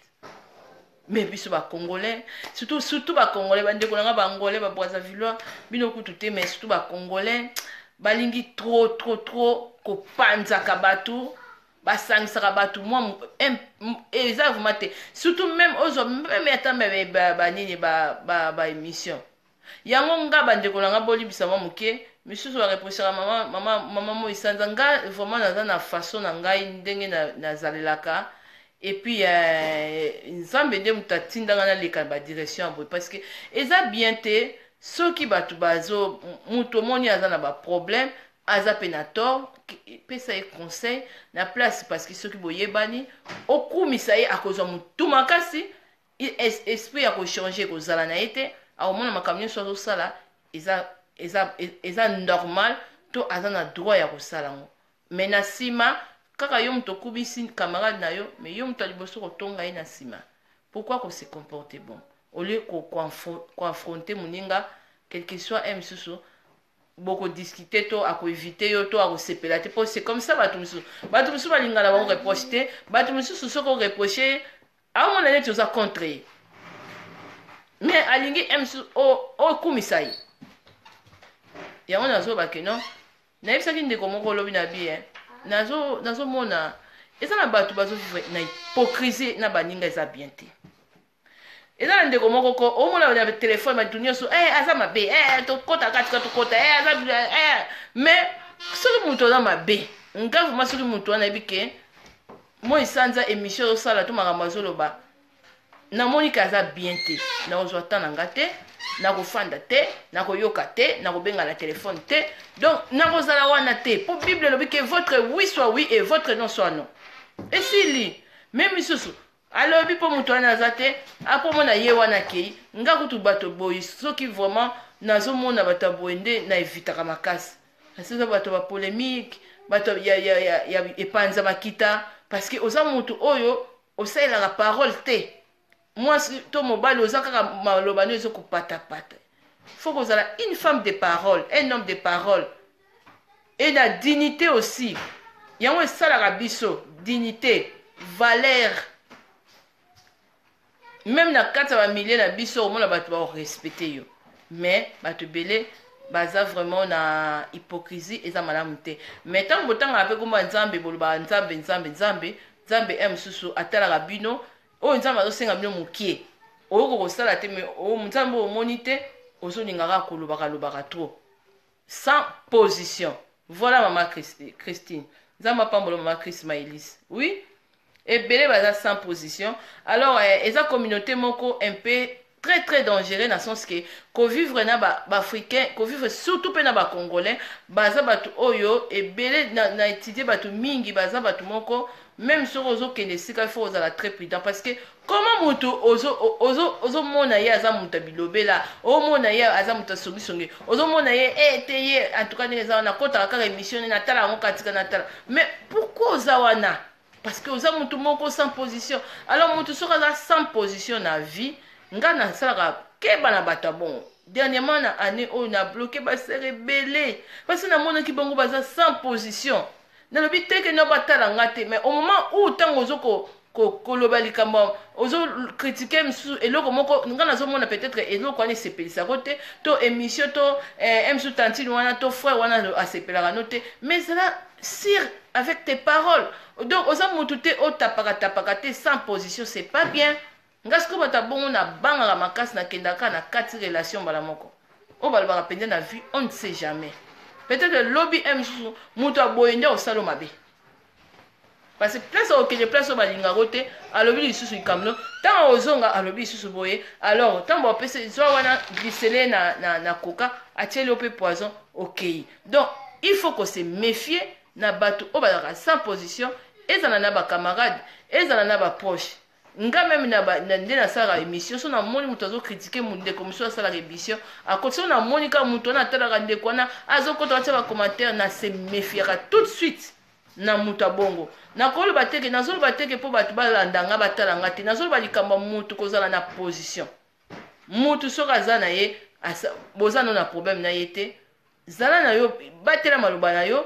Mais biso bacongolais, surtout bacongolais, bandeko nanga baangolais, babrazzavillois, bino kutu te, mais surtout bacongolais balingi trop trop trop kopanzaka bato, basangisaka bato mwa eza vraiment te. Surtout même ozwa même ata banini, baémission yango. Nga, bandeko na nga, bolibisa mwa moke, misusu bareprochaka mama Moisanza. Nga vraiment naza na façon na ngai ndenge nazalelaka. Et puis Nzambe nde moto atindanga naleka na badirection ya boye, parce que eza bien te. Soki bato bazo, moto omoni aza na baproblème, aza mpe na tort, pesa ye conseil na place, parce que soki boyebani, okumisa ye, akozwa motu makasi, esprit ya kochange ekozala na ye te. Akomona makambo nyonso azosala eza normal to aza na droit ya kosala yango. Mais na nsima kaka yo moto okubisi camarade na yo, mais yo moto ya liboso kotonga ye na nsima. Pourquoi kose comporter bon au lieu koaffronter moninga, quel que soit un mosusu bokodiscute to akoevite yo to akosepela te? Mpo c'est comme ça. Bato mosusu balingana bango reproche te. Bato mosusu, soki oreproche, aomona neti oza contre ye, mais alingi un mosusu okumisa ye. Yango nazobake non. Nayebisaki ndeko moko olobi na bi nazomona eza na bato bazovivre na hypocrisie na baninga, eza bien te. Eza na ndeko moko ko omona na telefone, bato nyonso aza mabe, tokɔta katika, tokɔta, aza mais soki moto aza mabe, nga vraiment, soki moto wana yebi ke moi sanza émission azosala to makambo azoloba, namoni ke aza bien te, nakozwa temps na nga te, nakofanda te, nakoyoka te, nakobenga na telefone te. Donc nakozala wana te, mpo Bible elobi ke votre oui soit oui et votre non soit non. Esili. Me misusu alobi mpo moto wana aza te, apomona ye wana akei. Nga kutu bato boye, soki vraiment nazomona bato ya boye nde na evitaka makasi. Eza bato bapolémique, bato ya epanza makita, parce que oza motu oyo osalelaka parole te. Mwasi to mobali, oza kaka maloba no ezokopatapata. Faut kozala une femme de parole, un homme de parole et na dignité aussi. Yango esalaka biso dignité, valeur. Même na kati ya bamilie na biso, omona bato bakorespecte yo. Mais bato ebele baza vraiment na hypocrisie, eza malamu te. Mais ntango botangaka mpe komba Nzambe, bolobaka Nzambe, Nzambe, Nzambe, Nzambe e mosusu atalaka bino. Oyo Nzambe azosenga bino mokie, oyoki kosala te, mais Nzambe oyo omoni te, ozolingaka kolobaka lobaka trop sans position. Voilà, mama Christine, Nzambe apambola mama Chris Maëlis. Oui, ebele baza sans position. Alors eza communauté moko un peu très très dangereux, na sens ke kovivre na baafricain, ba kovivre surtout mpe na bacongolais, baza bato oyo ebele na étudie bato mingi, baza bato moko, même soki ozokende esika, il faut ozala très prudent, parce que comment moto ozomona ye aza moto ya bilobela, omona ye aza moto asongisongi, ozomona ye e te ye, en tout cas ndenge eza wana, akotaka kaka émission nini, natala yango katika natala. Mais pourquoi oza wana? Parce que oza motu moko sans position. Alors motu soki aza sans position na vie, nga nasalaka keba na bato ya bongo. Dernièrement, na année oyo, na bloqué basere ebele, parce que namonaki bango baza sans position. Nalobi te ke no batala nga te, mais au moment où ntango ozo koloba likambo, ozocritique misusu eloko moko, nga nazomona peut-être eloko wana esepelisako te, to émission to mosusu, tantine wana to frère wana asepelaka no te, mais ezala sûr avec tes paroles. Donc oza mutu te otapaka tapaka te sans position, c'est pas bien. Nga sikoyo bato ya bongo nabangaka makasi, nakendaka na kati relation mbala moko. Oyo balobaka mpenza na vie, on ne sait jamais, peut-être lobi un mosusu moto aboye nde osala mabe, parce que place okende, place oyo balingako te, alobi lisusu likambo no, ntango ozonga alobi lisusu boye. Alors ntango bapesi zwa wana glisele na koka, atieli yo mpe poison, okei. Donc il faut ko se méfier na bato oyo bazalaka sans position, ezala na bacamarade, ezala na baproche. Nga même na nde nasalaka émission, so namoni moto azocritiquer ndeko mosusu asalaka émission, akoti, so namoni kaka moto wana atalaka ndeko wana, azokota, atia bacommentaire, na se méfiaka tout de suite na moto abongo. Nakoloba teke, nazoloba teke mpo bato balanda nga, batala nga te. Nazoloba likambo ya motu kozala na position. Motu soki aza na ye, boza no na problème na ye te, zala na yo, batela maloba na yo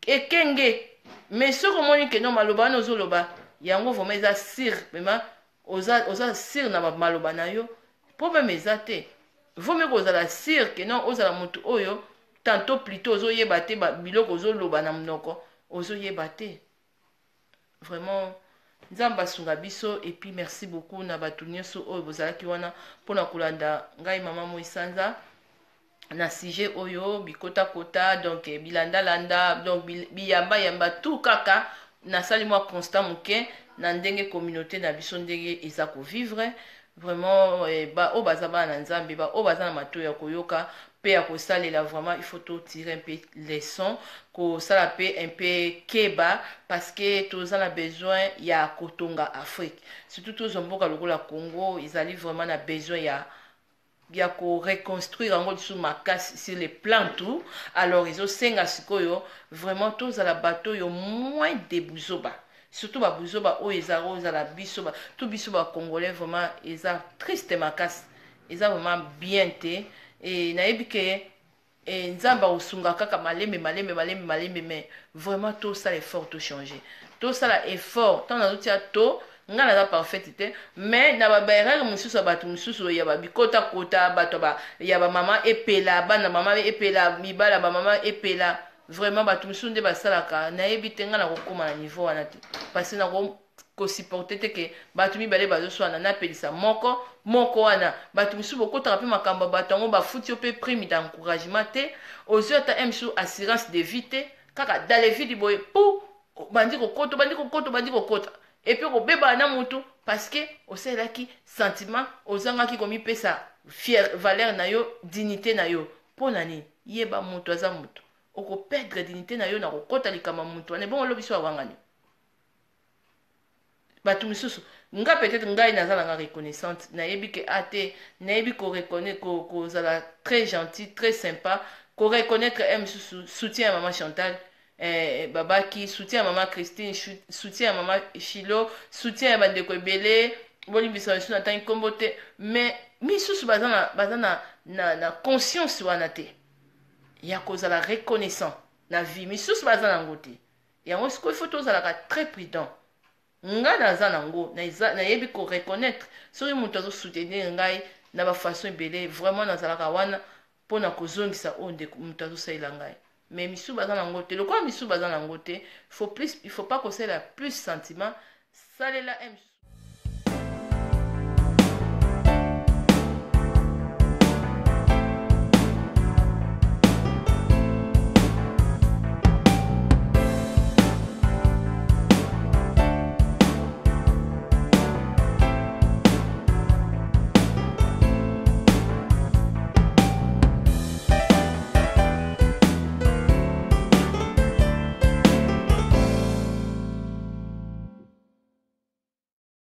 ekenge. Mais soki omoni que non, maloba wana ozoloba yango vraiment eza sûr, vraiment oza sûr na maloba na yo, problème eza te. Vaut mieux kozala sûr que non ozala motu oyo tantôt plutôt ozoyeba te biloko ozoloba na monoko, ozoyeba te. Vraiment, Nzambe asunga biso. Et puis merci beaucoup na bato nyonso oyo bozalaki wana mpona kolanda ngai, mama Moisanza, na sujet oyo bikotakota, donc bilandalanda, donc biyambayamba, tout kaka nasali mwa constat moke na ndenge communauté na biso ndenge eza kovivre. Vraiment, oyo baza bana na Nzambe, baoyo baza na matoi ya koyoka mpe ya kosalela, vraiment il faut totirer un peu leçon, kosala mpe un peu keba, parce que toza na besoin ya kotonga Afrique. Surtout tozwa mboka lokola Congo, ezali vraiment na besoin ya koreconstruire yango lisusu makasi sur le plan tout. Alors ezosenga sikoyo vraiment tozala bato oyo moins de buzoba, surtout babuzoba oyo ezala ozala biso to biso bacongolais. Vraiment eza triste makasi, eza vraiment bien te. E nayebi ke Nzambe akosunga kaka malembe malembe malembe malembe, mais vraiment tosala effort, tochanger, tosala effort. Ntango nazotia to ngai naza parfaite te, mais na baerreur mosusu ya bato mosusu ya babikotakota, bato ya bamama epela, bana mama epela, mibala bamama epela, vraiment bato mosusu nde basalaka. Nayebi te, ngai nakokóma na niveau wana te, parce que nakosupporter te ke bato mibale bazoswana, napelisa moko moko wana. Bato mosusu bokotaka mpe makambo ya bato yango, bafuti yo mpe prime d'encouragement te, ozwi ata mosusu assurance de vie te, kaka dans le vide boye, pu bandi kokota, bandi kokota, bandi kokota, et puis kobebana na motu parce que osalelaki sentiment, ozangaki komipesa fier valeur na yo, dignité na yo. Mpo na nini? Yeba moto aza moto, okoperdre dignité na yo na kokɔta likambo ya motu wana. Ebongo olobi so awangani bato misusu. Nga peut-être ngai naza nanga reconnaissante, nayebi ke a te, nayebi kozala très gentil, très sympa, koreconnaître e mosusu soutien ya mama Chantal, babaki soutien ya mama Christine, soutien ya mama Chilo, soutien ya bandeko ebele. Bolimbisa misusu natangi nkombo te, mais misusu baza na conscience wana te ya kozala reconnaissant na vie. Misusu baza nango te. Yango sikoyo il faut tozalaka très prudent. Ngai naza nango, nayebi koreconnaître soki moto azosoutenir ngai na bafaçon ebele. Vraiment nazalaka wana mpona kozongisa oyo ndeko moto azosalela ngai, mais misusu baza nango te. Lokola misusu baza nango te, faut plus, il faut pas kosalela plus sentiment, salela misusu.